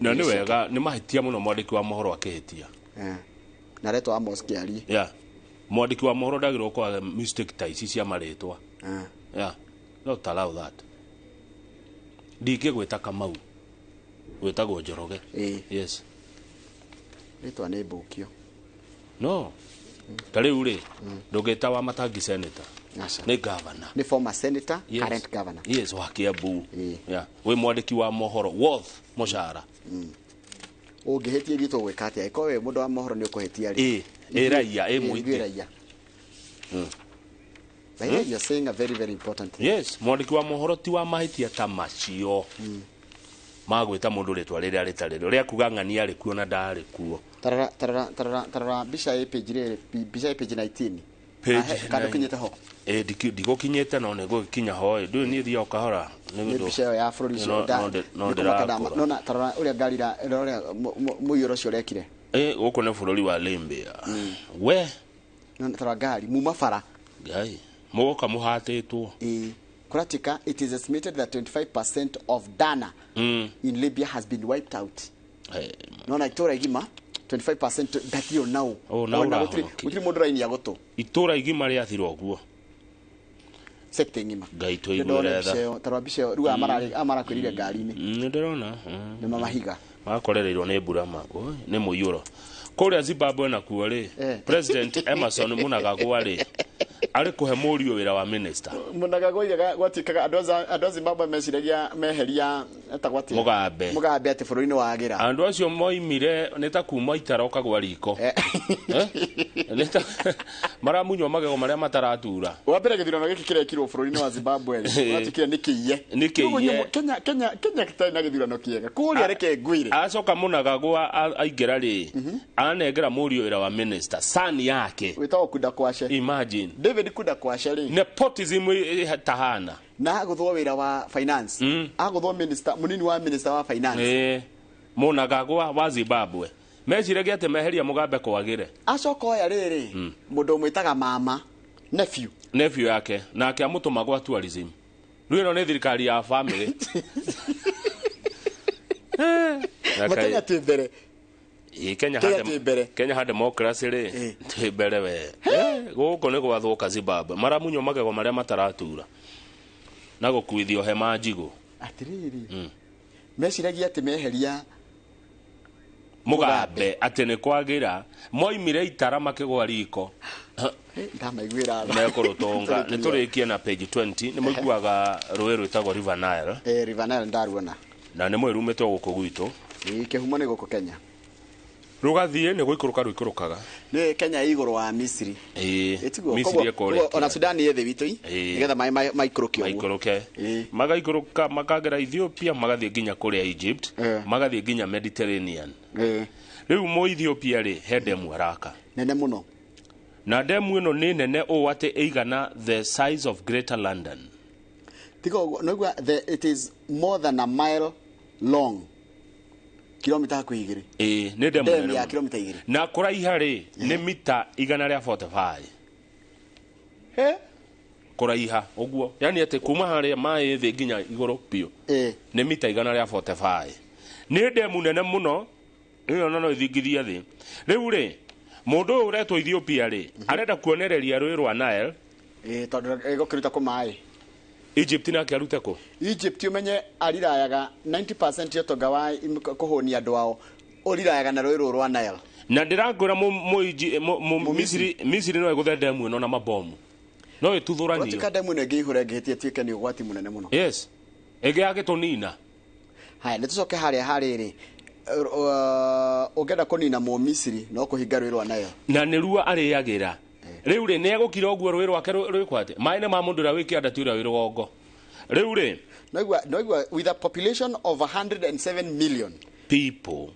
Na nĩ wega, nĩ mahĩtia mũno mwandĩki wa mohoro akĩhĩtia. Na retwo Amos Kĩarie. Yeah, mwandĩki wa mohoro ndagĩrĩirwo kwaga mistake ta ici cia marĩtwa. Yeah, not allow that. Ndingĩgwĩta Kamau, gwĩtagwo Njoroge. Yes. Rĩtwa nĩ mbũkio. No ta rĩu rĩ, ndũngĩta wa Matangi senator. Aca. Nĩ governor. Nĩ former senator. Yes. Current governor. Yes, wa Kiambu. Yeah, wĩ mwandĩki wa mohoro worth mũcara. Ũngĩhĩtia ithuĩ tũgwĩka atĩa? Ĩkorwo wĩ mũndũ wa mohoro nĩ ũkũhĩtia rĩ? Ĩ raia ĩ Ithuĩ mũingĩ. raia. By the way, you're saying a very very important thing. Yes, mwandĩki wa mohoro ti wa mahĩtia ta macio magwĩta mũndũ rĩtwa rĩrĩa rĩtarĩ rĩo, rĩa kuga ng'ania arĩ kuo na ndarĩ kuo. Tarora, tarora, tarora, tarora mbica ĩ page rĩrĩ, mbica ĩ page 19. Page Kandũ 9. kinyĩte ho. Ĩ, ndigũkinyĩte, no nĩngũgĩkinya ho. Ĩ, ndũĩ niĩ thiaga o kahora. Nĩ Nĩ ũndũ- mbica ĩyo ya bũrũri ũcio. No Nĩ kũmaka ndĩrakũra. Nona, tarora ũrĩa ngari ũrĩa mũiyũro ũcio ũrekire. Ĩ, gũkũ nĩ bũrũri wa Libya we. Nona, tarora ngari muma bara. Ngai, mũgoka mũhatĩtwo. Ĩ, kũratika it is estimated that 25% of Dana in Libya has been wiped out. Nona itũra igima 25% ndatirĩ nau. Oh, nau Ona ũrahonokire. gũtirĩ mũndũ ũrainia gũtũ. Itũra igima rĩathira ũguo. Sector ng'ima. Ngai Nĩndona tũiguĩre mbica tha. ĩyo, tarora mbica ĩyo rĩu aya marakwĩrire ngari-inĩ. Nĩ ndĩrona. Nĩ mamahiga. Makorereirwo nĩ mbura oi, nĩ mũiyũro kũrĩa Zimbabwe nakuo rĩ. President Emerson Mnangagwa rĩ, Arĩ kũhe mũriũ wĩra wa minister. Mnangagwa oigaga gwatuĩkaga andũ a Zimbabwe meciragia meheria etagwo atĩa? Mugabe. Mugabe atĩ bũrũri nĩ wagĩra. Andũ acio moimire nĩ ta kuma itara ũkagwa riko. Eh? Nĩ ta maramunywo magego marĩa mataratura. Wa mbere gĩthurano gĩkĩ kĩrekirwo bũrũri-inĩ wa Zimbabwe rĩ, gwatuĩkire nĩ kĩiye. Nĩ kĩiye. Koguo Kenya gĩtarĩ na gĩthurano kĩega. Kũrĩa reke ngwĩre. Acoka Mnangagwa aingĩra rĩ, anengera mũriũ wĩra wa minister, son yake. Wĩtagwo Kudakwashe. Imagine. David Kudakwashe rĩ. Nepotism tahana. Na agũthwo wĩra wa finance. Agũthwo minister, mũnini wa minister wa finance. Mnangagwa wa Zimbabwe. Meciragia atĩ meheria Mugabe kwagĩre. Acoka oya rĩrĩ, mũndũ ũmwĩtaga mama, nephew. Nephew yake, nake amũtũma gwa tourism. Rĩu ĩno nĩ thirikari ya family. Kenya twĩ mbere. Kenya Kenya twĩ mbere. Kenya ha democracy rĩ, twĩ mbere we. Gũkũ nĩ gwathũka Zimbabwe. Maramunywo magego marĩa mataratura. Na gũkuithio hema njigũ. Atĩrĩrĩ. Meciragia atĩ meheria Mugabe atĩ nĩ kwagĩra. Moimire itara makĩgwa riko. Ndamaiguĩra tha. Mekũrũtonga. Nĩ tũrĩkie na page 20. Nĩ mũiguaga rũĩ rwĩtagwo River Nile. River Nile ndaruona. Na nĩ mũĩ rumĩte o gũkũ gwitũ. Kĩhumo nĩ gũkũ Kenya. Rũgathiĩ nĩ gũikũrũka rũikũrũkaga. Nĩ Kenya ĩ igũrũ wa Misiri. Ĩtiguo, Misiri koguo ĩkũrĩa. Ona Sudan ĩ thĩ witũ i, nĩgetha maĩ maikũrũke ũguo. Maikũrũke. Magaikũrũka makagera Ethiopia, magathiĩ nginya kũrĩa Egypt, magathiĩ nginya Mediterranean. Rĩu mũ Ethiopia rĩ, he ndemu araka. Nene mũno. Na ndemu ĩno nĩ nene ũũ atĩ ĩigana the size of Greater London. Tiga ũguo, nĩguo it is more than a mile long. Kilomita hakuhĩ igĩrĩ. Nĩ ndemu Ndemu nene ya mũno. kilomita igĩrĩ. Na kũraiha rĩ, nĩ mita igana rĩa 45. He? Kũraiha ũguo. Yaani atĩ kuma harĩa maĩ thĩ nginya igũrũ biũ. Nĩ mita igana rĩa 45. Nĩ ndemu nene mũno, ĩyo no ĩthingithie thĩ. Rĩu rĩ, mũndũ ũyũ ũretwo Ethiopia rĩ, arenda kuonereria rũĩ rwa Nile. Tondũ ĩgũkĩruta kũ maĩ? Egypt nake arute kũ? Egypt ũmenye arirayaga 90% ya ũtonga wa kũhũnia andũ ao, ũrirayaga na rũĩ rũrũ rwa Nile. Na ndĩrakwĩra Misiri no ĩgũthe ndemu ĩno na mabomu. No ĩtuthũranio. Gwatuĩka ndemu ĩno ĩngĩihũra ĩngĩhĩtia ĩtuĩke nĩ ũgwati mũnene mũno. Yes. Ĩngĩagĩtũnina. Haya, nĩ tũcoke harĩa harĩrĩ. Ũngĩenda kũnina Mũmisiri no kũhinga rũĩ rwa Nile. Na nĩruo arĩagĩra. Rĩu rĩ, nĩ egũkira ũguo rũĩ rwake rwĩkwo atĩa? Maĩ nĩ ma mũndũ ũrĩa wĩ kĩanda ti ũrĩa wĩ rũgongo. Rĩu rĩ, Noigua, with a population of 107 million people,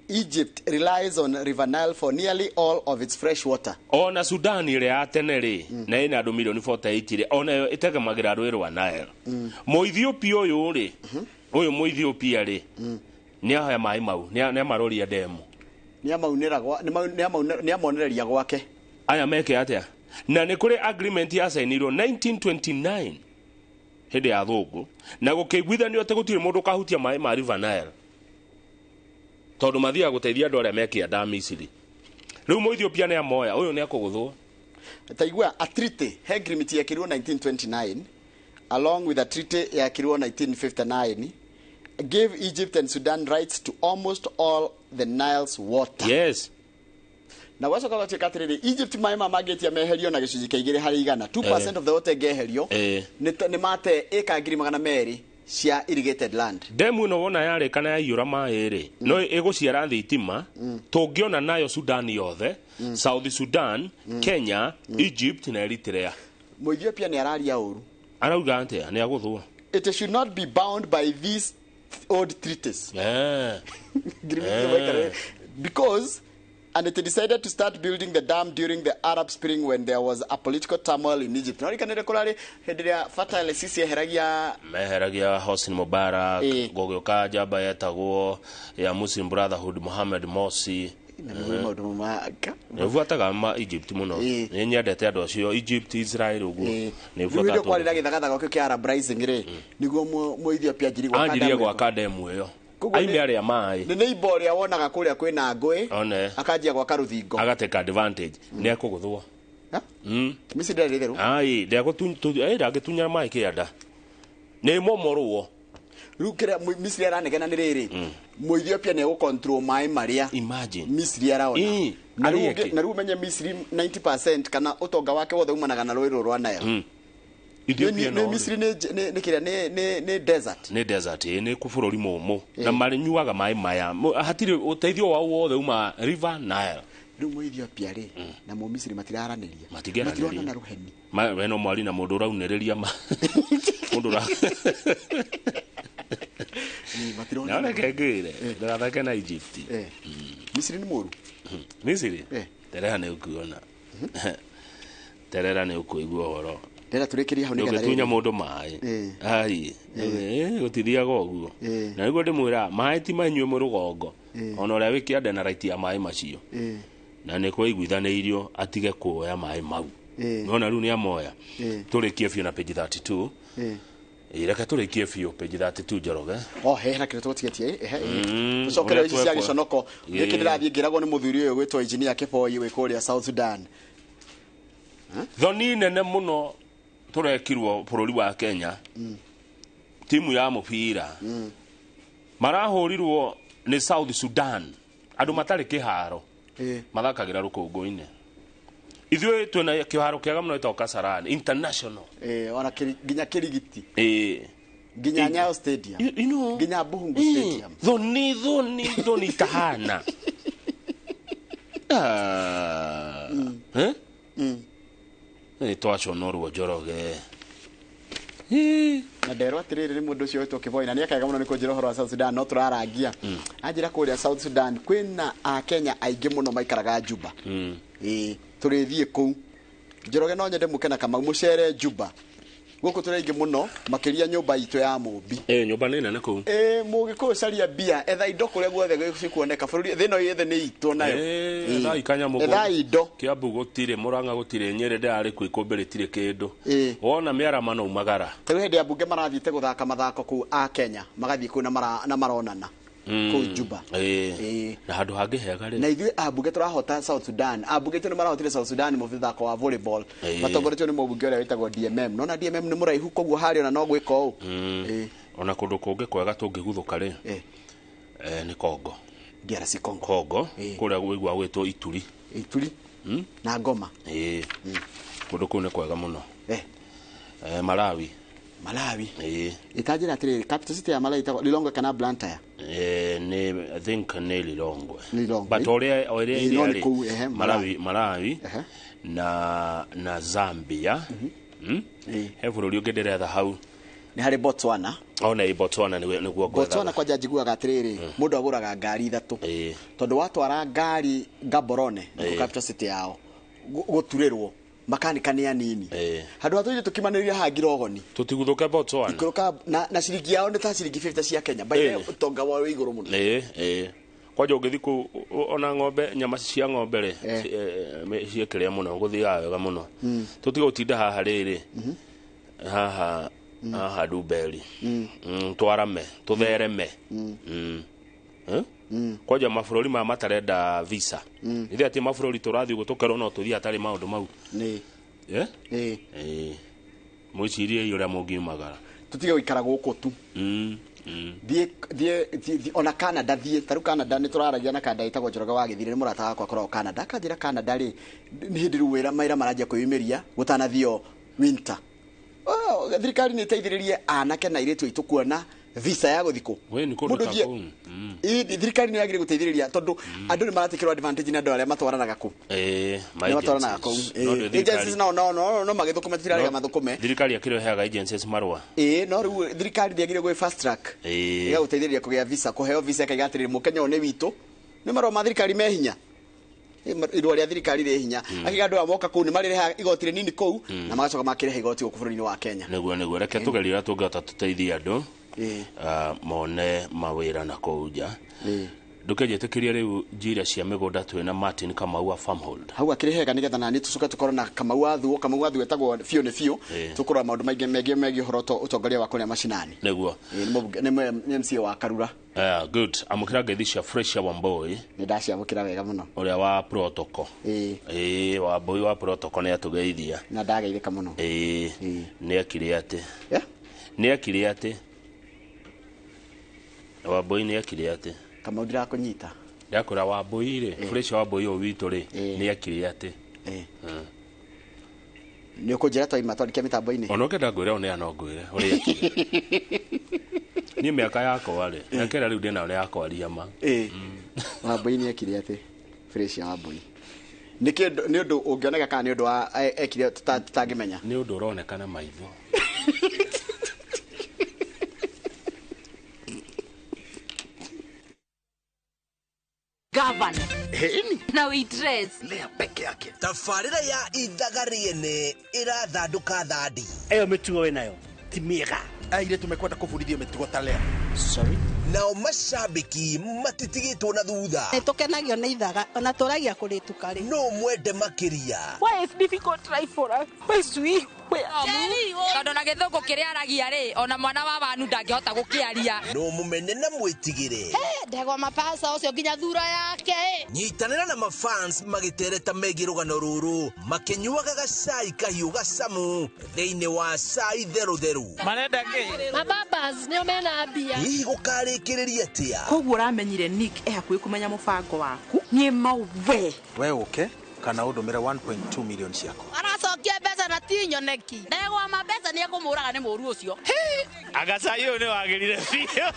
Egypt relies on River Nile for nearly all of its fresh water. Ona Sudan ĩrĩa ya tene rĩ, na ĩna andũ milioni 48 rĩ, ona yo ĩtegemagĩra rũĩ rwa Nile. Mũethiopia ũyũ rĩ, ũyũ Mũethiopia rĩ, nĩ ahoya maĩ mau, nĩ amaroria ndemu. Nĩ amonereria gwake. Aya meke atĩa? Na nĩ kũrĩ agreement yacainirwo 1929 hĩndĩ ya thũngũ, na gũkĩiguithanio atĩ gũtirĩ mũndũ ũkahutia maĩ ma River Nile. Tondũ mathiaga gũteithia andũ arĩa me kĩanda a Misiri. Rĩu Mũethiopia nĩ amoya, ũyũ nĩ akũgũthwo. Taigua, a treaty, he agreement yekĩrirwo 1929 along with a treaty yekĩrirwo 1959 gave Egypt and Sudan rights to almost all the Nile's water. Yes. Na gwacoka gwatuĩka atĩrĩrĩ, Egypt maĩ ma mangĩtia meherio na gĩcunjĩ kĩa igĩrĩ harĩ igana, 2% of the water ĩngĩeherio, nĩ mate ĩka ngiri magana merĩ cia irrigated land. Ndemu ĩno wona yarĩ kana yaiyũra maĩ rĩ, no ĩgũciara thitima, tũngĩona nayo Sudan yothe, South Sudan, Kenya, Egypt na Eritrea. Mũethiopia nĩ araria ũru. Arauga atĩa? Nĩ agũthwo. It should not be bound by these old treaties. Because and it decided to start building the dam during the Arab Spring when there was a political turmoil in Egypt. No rikanire kurari hĩndĩ ĩrĩa Fatah el-Sisi eheragia meheragia Hosni Mubarak, gũgĩũka njamba yetagwo ya Muslim Brotherhood Mohamed Morsi. Nĩbuataga ma Egypt mũno. Nĩ nyendete andũ acio Egypt, Israel ũguo. Nĩ buataga. Nĩ kwarĩ na gĩthagathago kĩu kĩa Arab Rising rĩ, nĩguo Mũethiopia anjirie gwaka demu ĩyo. Aime arĩa maĩ. Nĩ neighbor ũrĩa wonaga kũrĩa kwĩna ngũĩ, akanjia gwaka rũthingo. Agateka advantage. Nĩ ekũgũthwo. Misiri ndarĩ therũ. Ai, ndagĩtunya maĩ kĩanda. Nĩ momorwo. Rĩu kĩrĩa Misiri aranegena nĩ rĩrĩ. Muethiopia nĩ egũcontrol maĩ marĩa Imagine. Misri araona. Na rĩu Arĩ na rĩu ũmenye Misri 90% kana ũtonga wake wothe umanaga na rũĩ rũrũ rwa Nile. Ethiopia Nĩ no Misri nĩ kĩrĩa nĩ desert. Nĩ desert, nĩ kũ bũrũri mũmũ na marĩnyuaga maĩ maya. Hatirĩ ũteithio wao wothe uma River Nile. Rĩu Mũethiopia rĩ na Mũmisri matiraranĩria. Matingĩaranĩria. Matirona na rũheni. We no mwari na mũndũ ũraunĩrĩria ma mũndũ ũra Matirona. Na reke ngwĩre ndũgathake na Egypt. Misri nĩ mũru. Misri terera nĩ ũkuona, terera nĩ ũkũigua ũhoro. Ndĩrenda tũrĩkĩrie hau nĩgetha ndũngĩtunya rĩrĩ. Mũndũ maĩ ai gũtithiaga ũguo na nĩguo ndĩmwĩra maĩ ti manyue mwĩ rũgongo ona ũrĩa wĩ kĩanda na right ya maĩ macio na nĩ kwaiguithanĩirio atige kuoya maĩ mau. Nona rĩu nĩ amoya. Tũrĩkie biũ na page 32. Reke tũrĩkie biũ page 32, Njoroge. Oh, he na kĩrĩa tũgũtigĩtie ehe. Tũcokere Ũrĩa ici cia gĩconoko. Gĩkĩ ndĩrathiĩ ngĩragwo nĩ mũthuri ũyũ gwĩtwo engineer Kĩboi wĩ kũrĩa South Sudan. Thoni nene mũno tũrekirwo bũrũri wa Kenya. Timu ya mũbira marahũrirwo nĩ South Sudan, andũ matarĩ kĩharo, mathakagĩra rũkũngũ-inĩ. Ithuĩ twĩna kĩharo kĩega mũno gĩtagwo Kasarani International. Ona nginya Kĩrigiti. Nginya Nyayo Stadium. You know, nginya Buhungu Stadium. Thoni tahana. Ah. Eh? Nĩ twaconorwo, Njoroge. Na nderwo atĩrĩrĩ nĩ mũndũ ũcio wĩtwo Kĩboi na nĩ akega mũno nĩ kũnjĩra ũhoro wa South Sudan no tũrarangia. Anjĩra kũrĩa South Sudan kwĩna Akenya aingĩ mũno maikaraga Juba. Tũrĩthiĩ kũu. Njoroge no nyende mũke na Kamau mũcere Juba. Gũkũ tũrĩ aingĩ mũno makĩria nyũmba itũ ya Mũmbi. Nyũmba nĩ nene kũu. Mũgĩkũyũ caria mbia, etha indo kũrĩa guothe cikuoneka bũrũri thĩ ĩno yothe nĩ itũ nayo. Ethai kanyamũ Ethai indo. Kiambu gũtirĩ, Murang'a gũtirĩ, Nyĩrĩ ndĩrarĩ kuo, Ikũmbĩ rĩtirĩ kĩndũ. Wona mĩarama no umagara. Rĩu hĩndĩ ya mbunge marathiĩte gũthaka mathako kũu a Kenya magathiĩ kũu na maronana kũu Juba. Na handũ hangĩ hega rĩ. Na ithuĩ ambunge tũrahota South Sudan. Ambunge aitũ nĩ marahotire South Sudan mũthako wa volleyball. Matongoretio nĩ mũmbunge ũrĩa wĩtagwo DMM. Nona DMM nĩ mũraihu koguo harĩa ona no gwĩka ũũ. Ona kũndũ kũngĩ kwega tũngĩguthũka rĩ nĩ Congo. DRC Congo. Congo kũrĩa gwĩgua gwĩtwo Ituri. Ituri na Goma. Kũndũ kũu nĩ kwega mũno. Malawi. Malawi. Itanjĩra atĩrĩrĩ, capital city ya Malawi ĩtagwo Lilongwe kana Blantyre? Nĩ I think nĩ Lilongwe. Lilongwe. But ũrĩa ũrĩa No area nĩ kũu, ehe, rĩ Malawi na Zambia. He bũrũri ũngĩ ndĩretha hau. Nĩ harĩ Botswana. Ona Botswana nĩguo Botswana kwanja njiguaga atĩrĩrĩ mũndũ agũraga ngari ithatũ tondũ watwara ngari Gaborone nĩkuo capital city yao gũturĩrwo makanika nĩ anini handũ ha tũthiĩ tũkimanĩrĩria haha ngirogoni Tũtigũthũke Botswana. Ikũrũka na ciringi yao nĩ ta ciringi 50 cia Kenya by the way ũtonga wao wĩ igũrũ mũno. Kwanja ũngĩthiĩ kũu ona ng'ombe nyama cia ng'ombe rĩ ciĩkĩrĩa mũno gũthiaga wega mũno. Tũtige gũtinda haha rĩrĩ haha haha Ndumberi. Twarame tũthereme. Kwanja mabũrũri maya matarenda visa. Ithuĩ atĩ mabũrũri tũrathiĩ ũguo tũkerwo no tũthiĩ hatarĩ maũndũ mau. Nĩ. Mwĩcirie ũrĩa mũngiumagara. Tũtige gũikara gũkũ tu. Thiĩ thiĩ ona Canada thiĩ ta rĩu Canada nĩ tũraragia na Canada ĩtagwo Njoroge wa Gĩthire nĩ mũrata wakwa akoragwo Canada akanjĩra Canada rĩ nĩ hĩndĩ rĩu wĩra mawĩra maranjia kwĩyumĩria gũtanathio winter. Oh, thirikari nĩ ĩteithĩrĩrie anake na airĩtu aitũ kuona visa ya gũthiĩ kũ. We nĩ kũndũ Mũndũ ta thiĩ- kũu. Thirikari nĩ yagĩrĩire gũteithĩrĩria tondũ andũ nĩ maratikĩrwo advantage nĩ andũ arĩa matwaranaga kũu. Ma Nĩ matwaranaga kũu. agencies. No ndĩ thirikari- Agencies no no no no magĩthũkũme tũtirarega mathũkũme. Thirikari akĩrĩ ĩheaga agencies marũa. No rĩu thirikari ndĩagĩrĩire gwĩ fast track. Ĩgagũteithĩrĩria kũgĩa visa, kũheo visa ĩkaiga atĩrĩrĩ mũkenya ũyũ nĩ witũ. Nĩ marũa ma thirikari me hinya. Irũa rĩa thirikari rĩ hinya. Akiga andũ aya moka kũu nĩ marĩrehaga igoti rĩnini kũu na magacoka makĩrĩha igoti gũkũ bũrũri-inĩ wa Kenya. Nĩguo reke tũgerie ũrĩa tũngĩhota tũteithie andũ mone mawĩra na kũu nja. Ndũkĩnjĩtĩkĩrie rĩu njira cia mĩgũnda twĩna Martin Kamau wa Farmhold. Hau akĩrĩ hega nĩgetha nani tũcoke tũkorwo na Kamau wa Thuo. Kamau wa Thuo etagwo biũ nĩ biũ. Tũkũrora maũndũ maingĩ megiĩ ũhoro ũtongoria wa kũrĩa macinani. Nĩguo. Nĩ MCA wa Karura. Good. Amũkĩra ngeithi cia Fresh Wamboi. Nĩ ndaciamũkĩra wega mũno. Ũrĩa wa protocol. Wamboi wa protocol nĩ atũgeithia. Na ndageithĩka mũno. Nĩ ekire atĩ. Nĩ ekire atĩ. Wamboi nĩ ekire atĩ. Kamau ndirakunyita. Ndakwĩra Wambui rĩ, Fresh Wambui ũyũ witũ rĩ, nĩ ekire atĩ. Nĩ ũkũnjĩra twaima twandĩke mĩtambo-inĩ. Ona ũngĩenda ngwĩre o no ngwĩre ũrĩa ekire. Niĩ mĩaka yakwa rĩ, mĩaka ĩrĩa rĩu ndĩnayo nĩ ya kwaria ma. Wambui nĩ ekire atĩ Fresh Wambui. Nĩ kĩndũ nĩ ũndũ ũngĩoneka kana nĩ ũndũ wa ekire tutangĩmenya? Nĩ ũndũ ũroneka na maitho. Governor. Na waitress. Lea peke yake. Tabarĩra ya ithaga rĩene ĩrathandũka thandi. Ĩyo mĩtugo wĩnayo ti mĩega. Airĩtu mekwenda kũbundithio mĩtugo ta Lea. Sorry. Nao mashabiki matitigĩtwo na thutha. Nĩ tũkenagio nĩ ithaga ona tũragia kũrĩtuka rĩ. No mwende makĩria. Why is difficult life for us? Why is we? Tondũ na gĩthũngũ kĩrĩa aragia rĩ, ona mwana wa wanu ndangĩhota gũkĩaria. No mũmene na mwĩtigĩre. Ndegwa mapasa ũcio nginya thura yake. Nyitanĩra na mafans magĩtereta megiĩ rũgano rũrũ makĩnyuaga gacai kahiũ gacamu thĩinĩ wa cai therũtherũ. Marenda kĩ? Mababas nĩo mena mbia. Hihi gũkarĩkĩrĩria atĩa? Koguo ũramenyire Nick e hakuhĩ kũmenya mũbango waku. Niĩ mawe. We ũke kana ũndũmĩre 1.2 million ciaku. Aracokia mbeca na ti nyoneki. Ndegwa ma mbeca nĩ ekũmũraga nĩ mũru ũcio. Agacai ũyũ nĩ wagĩrire biũ.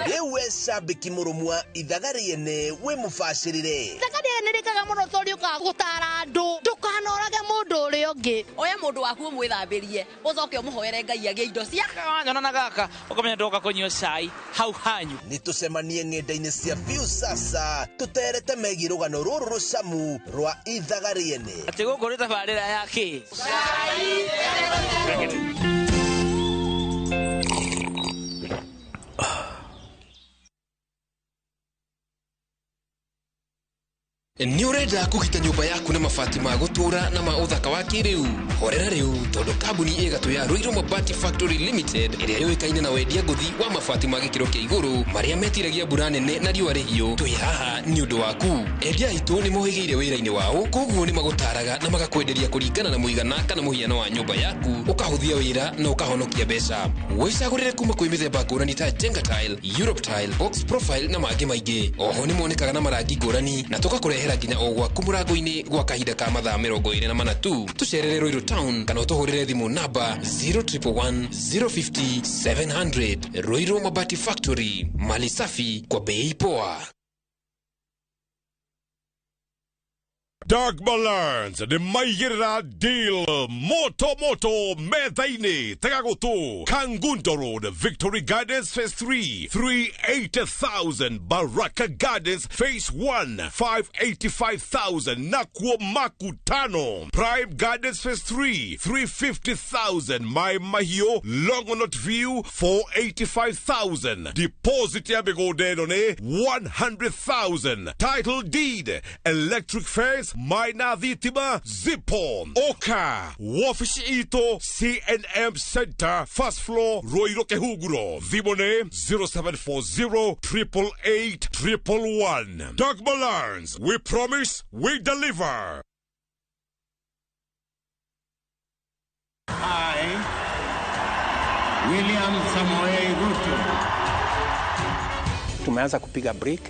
Rĩu we cambĩki mũrũmwa ithaga rĩene wĩ mũbacĩrĩre. Ithaga rĩene rĩkaga mũno tondũ rĩũkaga gũtara andũ. Ndũkanorage mũndũ ũrĩa ũngĩ. Oya mũndũ waku ũmwĩthambĩrie, ũcoke ũmũhoere Ngai agĩe indo cia. Wanyona na gaka ũkamenya ndoka kũnyua cai hau hanyu. Nĩ tũcemanie ng'enda-inĩ cia Viusasa tũterete megiĩ rũgano rũrũ rũcamu rwa ithaga rĩene. Atĩ gũkũ nĩ tabarĩra ya kĩ? Cai. Nĩ ũrenda kũgita nyũmba yaku na mabati ma gũtũũra na ma ũthaka wa kĩrĩu? Horera rĩu tondũ kambuni ĩgatũ ya Ruiru Mabati Factory Limited ĩrĩa yũĩkaine na wendia ngũthi wa mabati ma gĩkĩro kĩa igũrũ marĩa metiragia mbura nene na riũa rĩhiũ, twĩ haha nĩ ũndũ waku. Endia aitũ nĩ mohĩgĩire wĩra-inĩ wao, koguo nĩ magũtaraga na magakwenderia kũringana na mũigana kana mũhiano wa nyũmba yaku, ũkahũthia wĩra na ũkahonokia mbeca. Wĩcagũrĩre kuma kwĩ mĩthemba ngũrani ta Jenga Tile, Europe Tile, Box Profile na mangĩ maingĩ. Oho nĩ monekaga na marangi ngũrani na tũgakũrehera nginya o gwaku mũrango-inĩ gwa kahinda ka mathaa 24 tu. Tũcerere Ruiru Town kana ũtũhũrĩre thimũ namba 0111 050 700. Ruiru Mabati Factory, mali safi kwa bei poa. Dark Balance nĩ maigĩrĩra deal moto moto metha-inĩ tega gũtũ Kangundo Road, Victory Gardens Phase 3 380,000, Baraka Gardens Phase 1 585,000, Nakuo Makutano Prime Gardens Phase 3 350,000, Mai Mahio Longonot View 485,000, deposit ya mĩgũnda ĩno nĩ 100,000, title deed, electric fence, Maina Thitima Zipo Oka Wabici itũ CNM Center First Floor Ruiru Kĩhunguro. Thimũ nĩ 0740 888 111. Dogma Learns, we promise, we deliver. I, William Samoei Ruto. Tumeanza kupiga break